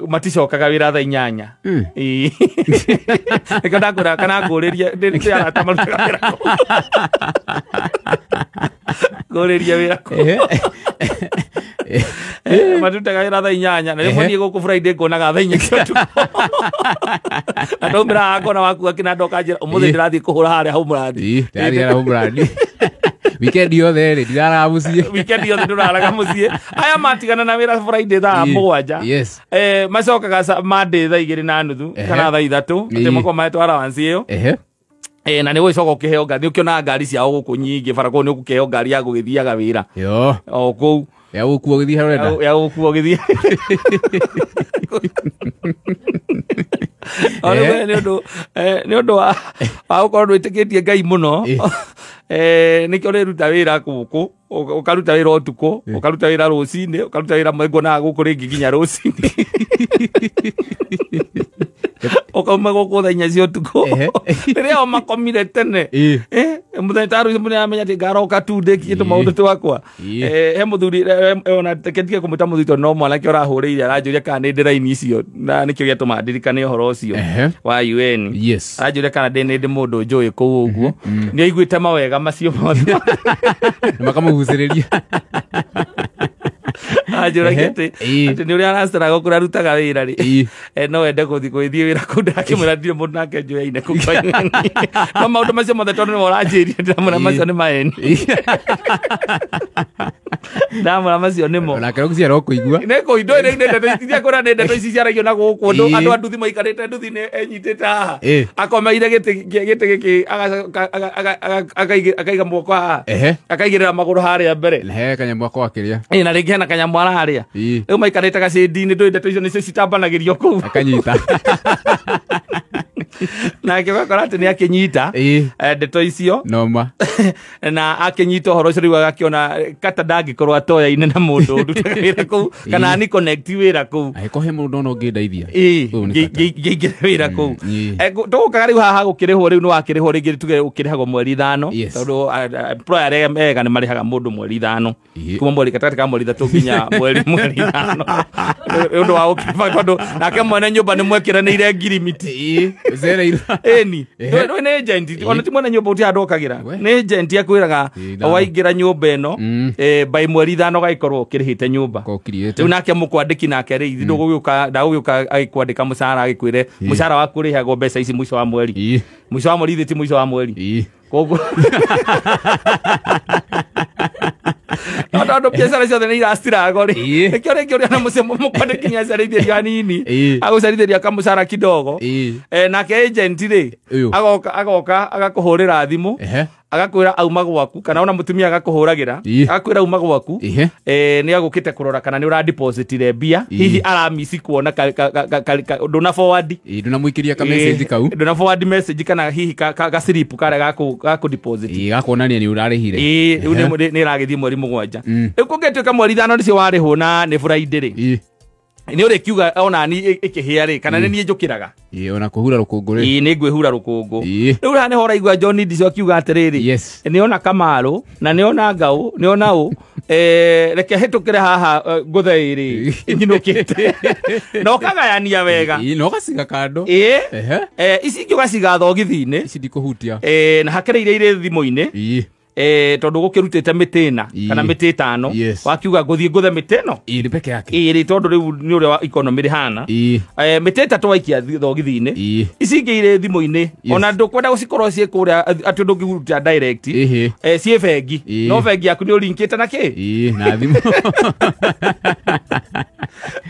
maticokaga wĩra thaa 8. Nĩkĩo ndakwĩra kana ngũrĩrie ndĩ arata marutaga wĩra kũu. Ngũrĩrie wĩra kũu. Marutaga wĩra thaa 8 na rĩmwe niĩ gũkũ Friday nguonaga thaa 4 cia ũtukũ. Na ndaumĩra haha ngona waku akĩna ndoka njĩra ũmũthĩ ndĩrathiĩ kũhũra harĩa hau mũrandi. Ndĩrathiĩ hau mũrandi. Weekend yothe rĩ ndiraraga mũciĩ. Weekend yothe ndũraraga mũciĩ. Aya matigana na wĩra Friday thaa 7. Yes. Macokaga Monday thaa 2:30 kana thaa 3 atĩ makorwo mahetwo allowance ĩyo. Na nĩ gũgĩcoka ũkĩheo ngari nĩ ũkĩonaga ngari ciao gũkũ nyingĩ bara kũu nĩ ũgũkĩheo ngari ya gũgĩthiaga wĩra. Yo. O kũu. Ya gũkuo gũthiĩ harĩa ũrenda. Ya gũkuo gũthiĩ. Nĩ ũndũ wa gũkorwo ndwĩtĩkĩtie Ngai mũno. Nĩkĩo ũrĩruta wĩra gũkũ ũkaruta wĩra ũtukũ ũkaruta wĩra rũcinĩ ũkaruta wĩra nguonaga gũkũ rĩngĩ nginya rũcinĩ ũkauma gũkũ thaa 4 cia ũtukũ rĩrĩa o makomire tene mũthenya ta rũciũ mũthenya amenya atĩ ngaroka tu ndĩkie tũmaũndũ twakwa. He mũthuri ona reke ndige kũmwĩta mũthuri tondũ no mwanake ũrahũrĩire aranjũria kana nĩ ndĩ raini icio na nĩkĩo gĩatũma ndirikane ũhoro ũcio wa UN. Aranjũria kana nĩ ndĩ mũndũ njũĩ kũu ũguo nĩ aiguĩte mawega macio mothe na makamũgucĩrĩria. Anjũragia atĩ nĩ ũrĩa araceraga kũrĩa arutaga wĩra rĩ no ende gũthiĩ wĩra kũu ndakĩmwĩra ndirĩ mũndũ nake njũyaine kũu kwa UN. No maũndũ macio mothe tondũ nĩwe ũranjĩrire ndĩramwĩra macio nĩ maeni. Ndamwĩra macio nĩmo. Onake rũgũciara ũkũigua. Nĩ kũigua nĩ ndeto ici kũrĩa nĩ ndeto ici ciaragio na gũkũ andũ a nduthi maikarĩte nduthi-inĩ enyitĩte haha akomeire gĩtĩ gĩkĩ akaiga moko haha akaigĩrĩra magũrũ harĩa mbere. Na he kanyamũ ako akĩrĩa. Na rĩngĩ hena kanyamũ araharĩa. Rĩu maikarĩte gacĩndi-inĩ ndũĩ ndeto icio nĩcio citambanagĩrio kũu. Akanyita. Nake ũgakora atĩ nĩ akĩnyita ndeto icio. Noma. Na akĩnyita ũhoro ũcio rĩu agakĩona kata ndangĩkorwo atoyaine na mũndũ ũrutaga wĩra kũu kana ni connect wĩra kũu. Angĩkorwo he mũndũ ndona ũngĩndeithia. Ngĩingĩre wĩra kũu. Tũgũkaga rĩu haha gũkĩrĩhwo rĩu nĩ wakĩrĩhwo rĩngĩ tuge ũkĩrĩhagwo mweri 5 tondũ employer arĩa ega nĩ marĩhaga mũndũ mweri 5 kuma mweri gatagatĩ ka mweri 3 nginya mweri 5 nĩ ũndũ wa gũkĩba tondũ nake mwene nyũmba nĩ mwekĩranĩire ngirimiti. Ĩni nĩ agent ona ti mwene nyũmba ũtia andũ okagĩra nĩ agent akwĩraga waingĩra nyũmba ĩno by mweri 5 ũgagĩkorwo ũkĩrĩhĩte nyũmba rĩu nake mũkwandĩki nake rĩ ndagũgĩũka agĩkwandĩka mũcara agĩkwĩre mũcara waku ũrĩhagwo mbeca ici mũico wa mweri mũico wa mweri ithe ti mũico wa mweri koguo No tondu biacara ciothe nĩ iracirago rĩ, nĩkĩo rĩngĩ ũrĩa na mũciĩ mũkwandĩki nĩacerithĩrio hanini, agũcerithĩria kamũcara kidogo. Nake agent rĩ, agoka agakũhũrĩra thimũ, agakwĩra auma gwaku, kana ona mũtumia agakũhũragĩra agakwĩra auma gwaku, nĩ agũkĩte kũrora kana nĩ ũra depositire mbia, hihi aramisi kuona ndũna forward, ndũnamũikĩria ka message kau, ndũna forward message, kana hihi ka slip karĩa gaku deposit, gakuonania nĩ ũrarĩhire. Rĩu nĩ ĩragĩthiĩ mweri 7. Rĩu kũngĩtuĩka mweri 5 nĩcio warĩhwo na nĩ Friday rĩ, nĩ ũrĩkiuga ona ni ĩkĩhĩa rĩ, kana nĩ niĩ njũkĩraga, ona kũhura rũkũngũ rĩ, nĩ ngwĩhura rũkũngũ. Rĩu haha nĩho ũraigua John Ndicio akiuga atĩrĩrĩ, nĩ ona Kamaru na nĩ ona Ngau nĩ ona ũ, reke hĩtũkĩre haha ngũthe ĩrĩ nyinũkĩte, na ũkagayania wega, na ũgaciga kando, ici ingĩ ũgaciga thogithi-inĩ, ici ndikũhutia, na hakĩrĩ iria irĩ thimũ-inĩ, tondu gukirutite mĩtĩ ĩna kana mĩtĩ ĩtano, wakiuga ngũthiĩ ngũthe mĩtĩ ĩno ĩrĩ peke yake, ĩrĩ tondu rĩu nĩ ũrĩa economy rĩhana, mĩtĩ ĩtatũ waikia thogithi-inĩ, ici ingĩ irĩ thimũ-inĩ, ona ndũkwenda gũcikorwo ciĩ kũrĩa atĩ ndũngĩhutia direct, ciĩ bengi, no bengi yaku nĩ ũlinkĩte na kĩ, na thimũ.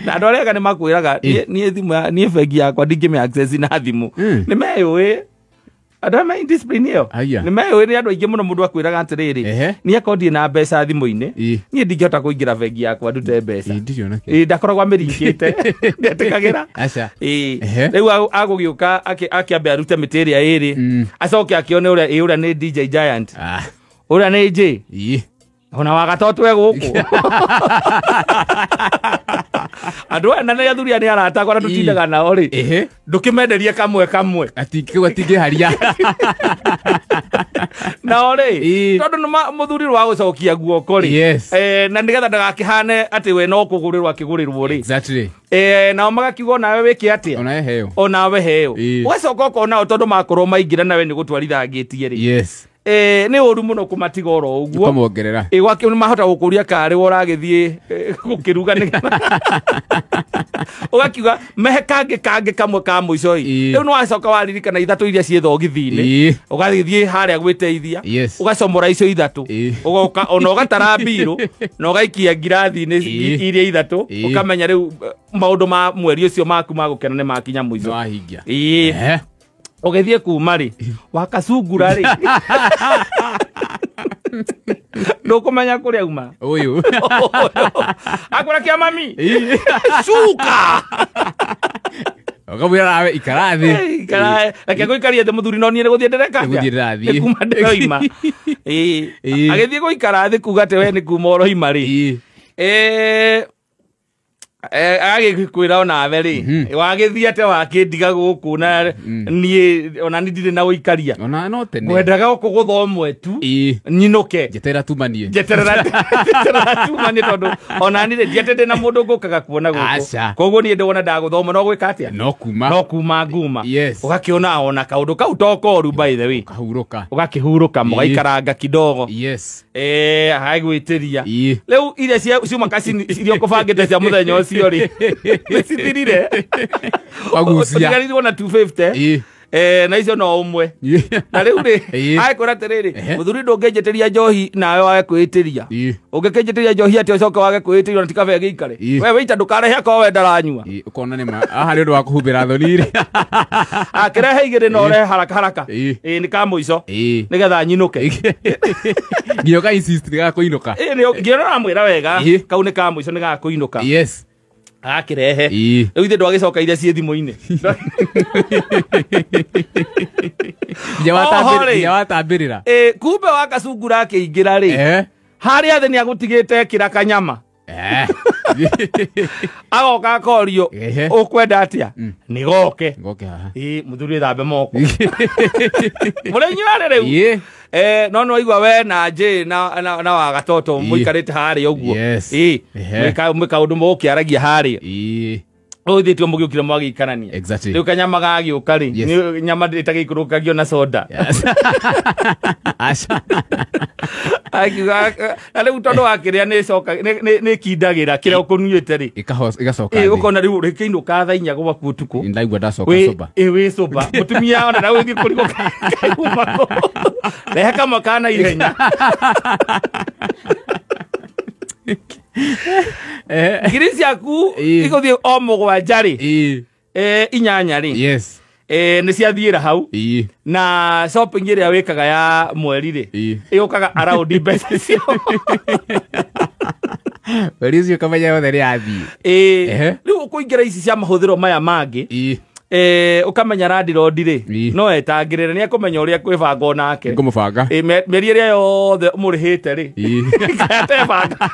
Na andũ arĩa ega nĩ makwĩraga niĩ thimũ, niĩ bengi yakwa ndingĩmĩ access na thimũ, nĩ meyũĩ andũ aya me indiscipline ĩyo, nĩ meyũĩ nĩ andũ aingĩ mũno. Mũndũ akwĩraga atĩrĩrĩ, niĩ akorwo ndirĩ na mbeca thimũ-inĩ, niĩ ndingĩhota kũingĩra bengi yakwa ndute mbeca, ndakoragwo amĩringĩte, ndetĩkagĩra. Rĩu agũgĩũka akĩambe arute mĩtĩ ĩrĩa ĩrĩ, acoke akĩone ũrĩa ũrĩa nĩ DJ Giant, ũrĩa nĩ J, ona wagatoto e gũkũ. Andũ aya na nĩ athuri nĩ arata akwa na tũtindaga nao rĩ, ndũkĩmenderie kamwe kamwe, atingĩharia nao rĩ, tondũ nĩ mũthuri wa gũcokia guoko rĩ, na nĩgetha ndagakĩhane atĩ we no kũgũrĩrwo akĩgũrĩrwo rĩ, nao magakiuga onawe wĩke atĩa, onawe heo, ũgacoka ũkona o tondũ makorwo maingĩra nawe nĩ gũtwarithangĩtie rĩ, nĩ ũru mũno kũmatiga oro ũguo, ũkamongerera, gwake mahota gũkũria karĩ we ũragĩthiĩ gũkĩruga nĩgetha ũgakiuga mehe kangĩ kamwe ka mũico ĩ, rĩu nĩ wacoka waririkana ithatũ iria ciĩ thogithi-inĩ, ũgagĩthiĩ harĩa gwĩteithia, ũgacomora icio ithatũ, ũgoka ona ũgatara mbirũ na ũgaikia ngirathi-inĩ iria ithatũ, ũkamenya rĩu maũndũ ma mweri ũcio maku ma gũkena nĩ makinya mũico. Ũgĩthiĩ kuma rĩ, wakacungura rĩ, ndũkũmenya kũrĩa uma ũyũ akwĩra kĩa mami cuka, ũkamwĩra nawe ikara thĩ, reke ngũikarie thĩ mũthuri, no niĩ nĩ gũthiĩ ndĩreka atĩa, nĩ kuma ndĩroima. Agĩthiĩ gũikara thĩ kuga atĩ we nĩ kuma ũroima rĩ, agĩkwĩra onawe rĩ, wagĩthiĩ atĩa wakĩndiga gũkũ na niĩ ona niĩ ndirĩ na ũikaria, ngwendaga o kũgũtha ũmwe tu nyinũke, njeterera tumanie, njeterera tumanie, tondũ ona niĩ rĩ ndiatĩ ndĩ na mũndũ ngũkaga kuona gũkũ, koguo niĩ ndĩwona ndagũtha ũmwe no gwĩka atĩa, no kuma nguma, ũgakĩona ona kaũndũ kau to koru, by the way, ũgakĩhurũka, mũgaikaranga kidogo, agagwĩtĩria rĩu iria ciuma kacini iria ũkũbangĩte cia mũthenya ũcio rĩ, nĩcithirire, ũtigarĩirwo na 250, na icio no ũmwe. Na rĩu rĩ, agĩkwĩra atĩrĩrĩ, mũthuri ndũngĩnjĩtĩria njohi nawe wage kwĩĩtĩria, ũngĩkĩnjĩtĩria njohi atĩa ũcoke wage kwĩĩtĩria ona ti kaba ĩgĩikare, we wĩita ndũkarehe akorwo we ndaranyua, ũkona nĩ ma haha nĩ ũndũ wa kũhumbĩra thoni rĩ, akĩrehe igĩrĩ na ũrehe haraka haraka, nĩ ka mũico nĩgetha nyinũke, nginya ũka insist nĩ gakũinũka, nginya ũramwĩra wega kau nĩ ka mũico nĩ gakũinũka, agakĩrehe rĩu ithe ndwagĩcoka iria ciĩ thimũ-inĩ, nginya watambĩrĩra, kumbe wakacungura akĩingĩra rĩ, harĩa thĩ nĩ agũtigĩte ekĩra kanyama, agoka akorio ũkwenda atĩa, nĩ goke mũthuri ĩthambe moko, mũrĩnyuarĩ rĩu, no nĩ waigua we na J na wagatoto mũikarĩte harĩa ũguo, mwĩ kaũndũ mũgũkĩaragia harĩa, ũthĩtio mũgĩũkire mwagĩikarania, rĩu kanyama gagĩũka rĩ, nĩ nyama ĩtagĩikũrũkagio na soda, akiuga na rĩu tondũ wakĩrĩa nĩ ĩkindagĩra kĩrĩa ũkũnyuĩte rĩ, ĩgacoka thĩ, ũkona rĩu rĩkĩinũka thaa inya gwaku ũtukũ, ndaigua ndacoka sober, wĩ sober, mũtumia ona na ũgĩthiĩ kũrigwo kauma kũ, rehe kamwe ka naihenya. Ngiri ciaku igũthiĩ o mũgwanja rĩ, inyanya rĩ. Yes. Nĩ ciathiĩra hau. Na shopping ĩrĩa wĩkaga ya mweri rĩ, ĩũkaga around mbeca cio. Mweri ũcio ũkamenya yothe nĩ yathiĩ. Rĩu ũkũingĩra ici cia mahũthĩro maya mangĩ, ũkamenya landlord rĩ, no etangĩrĩre, nĩ ekũmenya ũrĩa kwĩbanga onake. Nĩkũmũbanga. Mĩeri ĩrĩa yothe ũmũrĩhĩte rĩ, atebanga.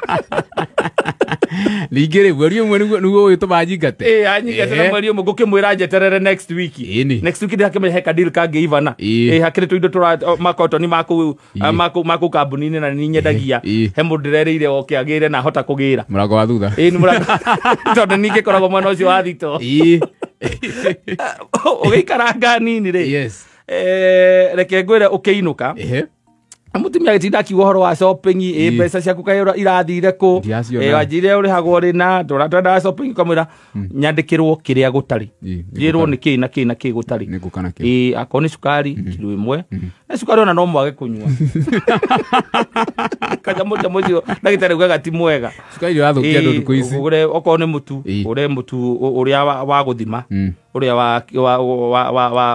Ningĩ rĩ, mweri ũmwe nĩguo ũgĩtũma nyingate. Anyingate na mweri ũmwe ngũkĩmwĩra njeterere next week. Next week ndĩrakĩmenya he ka deal kangĩ Ivana. Hakĩrĩ tũindo tũra makotoni maku kambuni-inĩ na nĩ nyendagia. He mũndũ ndĩrerĩire oke agĩre na ahota kũgĩra. Mũrango wa thutha. Nĩ mũrango. Tondũ ningĩ koragwo mwena ũcio wa thito. Ũgĩikaranga nini rĩ. Yes. Reke ngwĩre ũkĩinũka. Mũtumia agĩtinda akiuga ũhoro wa shopping, mbeca ciaku kaĩ irathire kũ, wanjire ũrĩhagwo rĩ na twendaga shopping, ũkamwĩra nyandĩkĩrwo kĩrĩa gũtarĩ, njĩrwo nĩ kĩ na kĩ na kĩ gũtarĩ. Akorwo nĩ cukari kiro ĩmwe, na cukari ona no mwage kũnyua. Kanyamũ ũcio ndagĩtarĩ augaga ti mwega. Cukari ũrathũkia andũ thikũ ici. Ũgũre okorwo nĩ mũtu, ũgũre mũtu ũrĩa wa gũthima, ũrĩa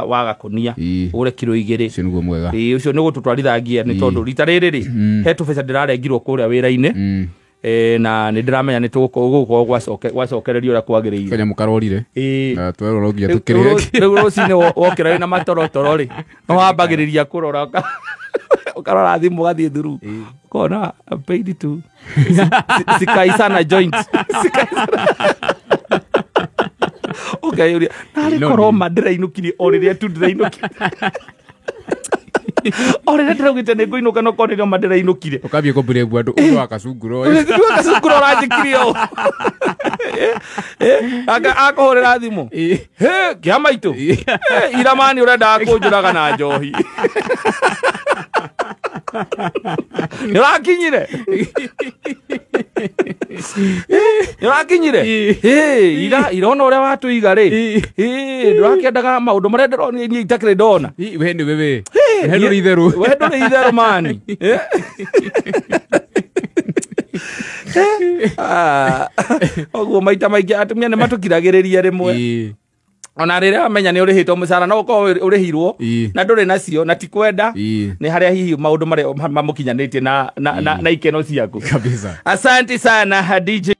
wa gakũnia, ũgũre kiro 2. Ũcio nĩguo mwega. Ũcio nĩ gũtũtwarithagia nĩ tondũ rita rĩrĩ rĩ, he tũbeca ndĩrarengirwo kũrĩa wĩra-inĩ, na nĩ ndĩramenya nĩ tũgũkorwo gwacokererio ũrĩa kwagĩrĩire. Kanyamũ karorire. Na twerwo no nginya tũkĩrĩhe. Rĩu rũcinĩ wokĩra wĩna matorotoro rĩ, no wambagĩrĩria kũrora ũkarora thimũ ũgathiĩ through. Ũkona paid to sikaisana joint. Ũkeyũria narĩ korwo ma ndĩrainũkirie o rĩrĩa tu ndĩrainũkire. O rĩrĩa ndĩraugĩte nĩ ngũinũka no korwo nĩrĩo ma ndĩrainũkire. Ũkambia kũmburĩbu andũ ũyũ wa gacunguro ũyũ. Ũyũ wa gacunguro ũranjĩkire ũũ. Akũhũrĩra thimũ. Hĩ, kĩa maitũ. Iramani ũrendaga kũnjũraga na njohi. Nĩ ũrakinyire? Nĩ ũrakinyire? Ira ona ũrĩa watũiga rĩ, ndũrakĩendaga maũndũ marĩa ndĩronire niĩ itakĩrĩ ndona. We nĩ wewe. We ndũrĩ itherũ. We ndũrĩ itherũ mani. Ũguo maita maingĩ atumia nĩ matũkiragĩrĩria rĩmwe. Ona rĩrĩa wamenya nĩ ũrĩhĩtwo mũcara no ũkorwo ũrĩhirwo na ndũrĩ nacio na ti kwenda, nĩ harĩa hihi maũndũ marĩa mamũkinyanĩtie na ikeno ciaku. Kabisa. Asante sana DJ.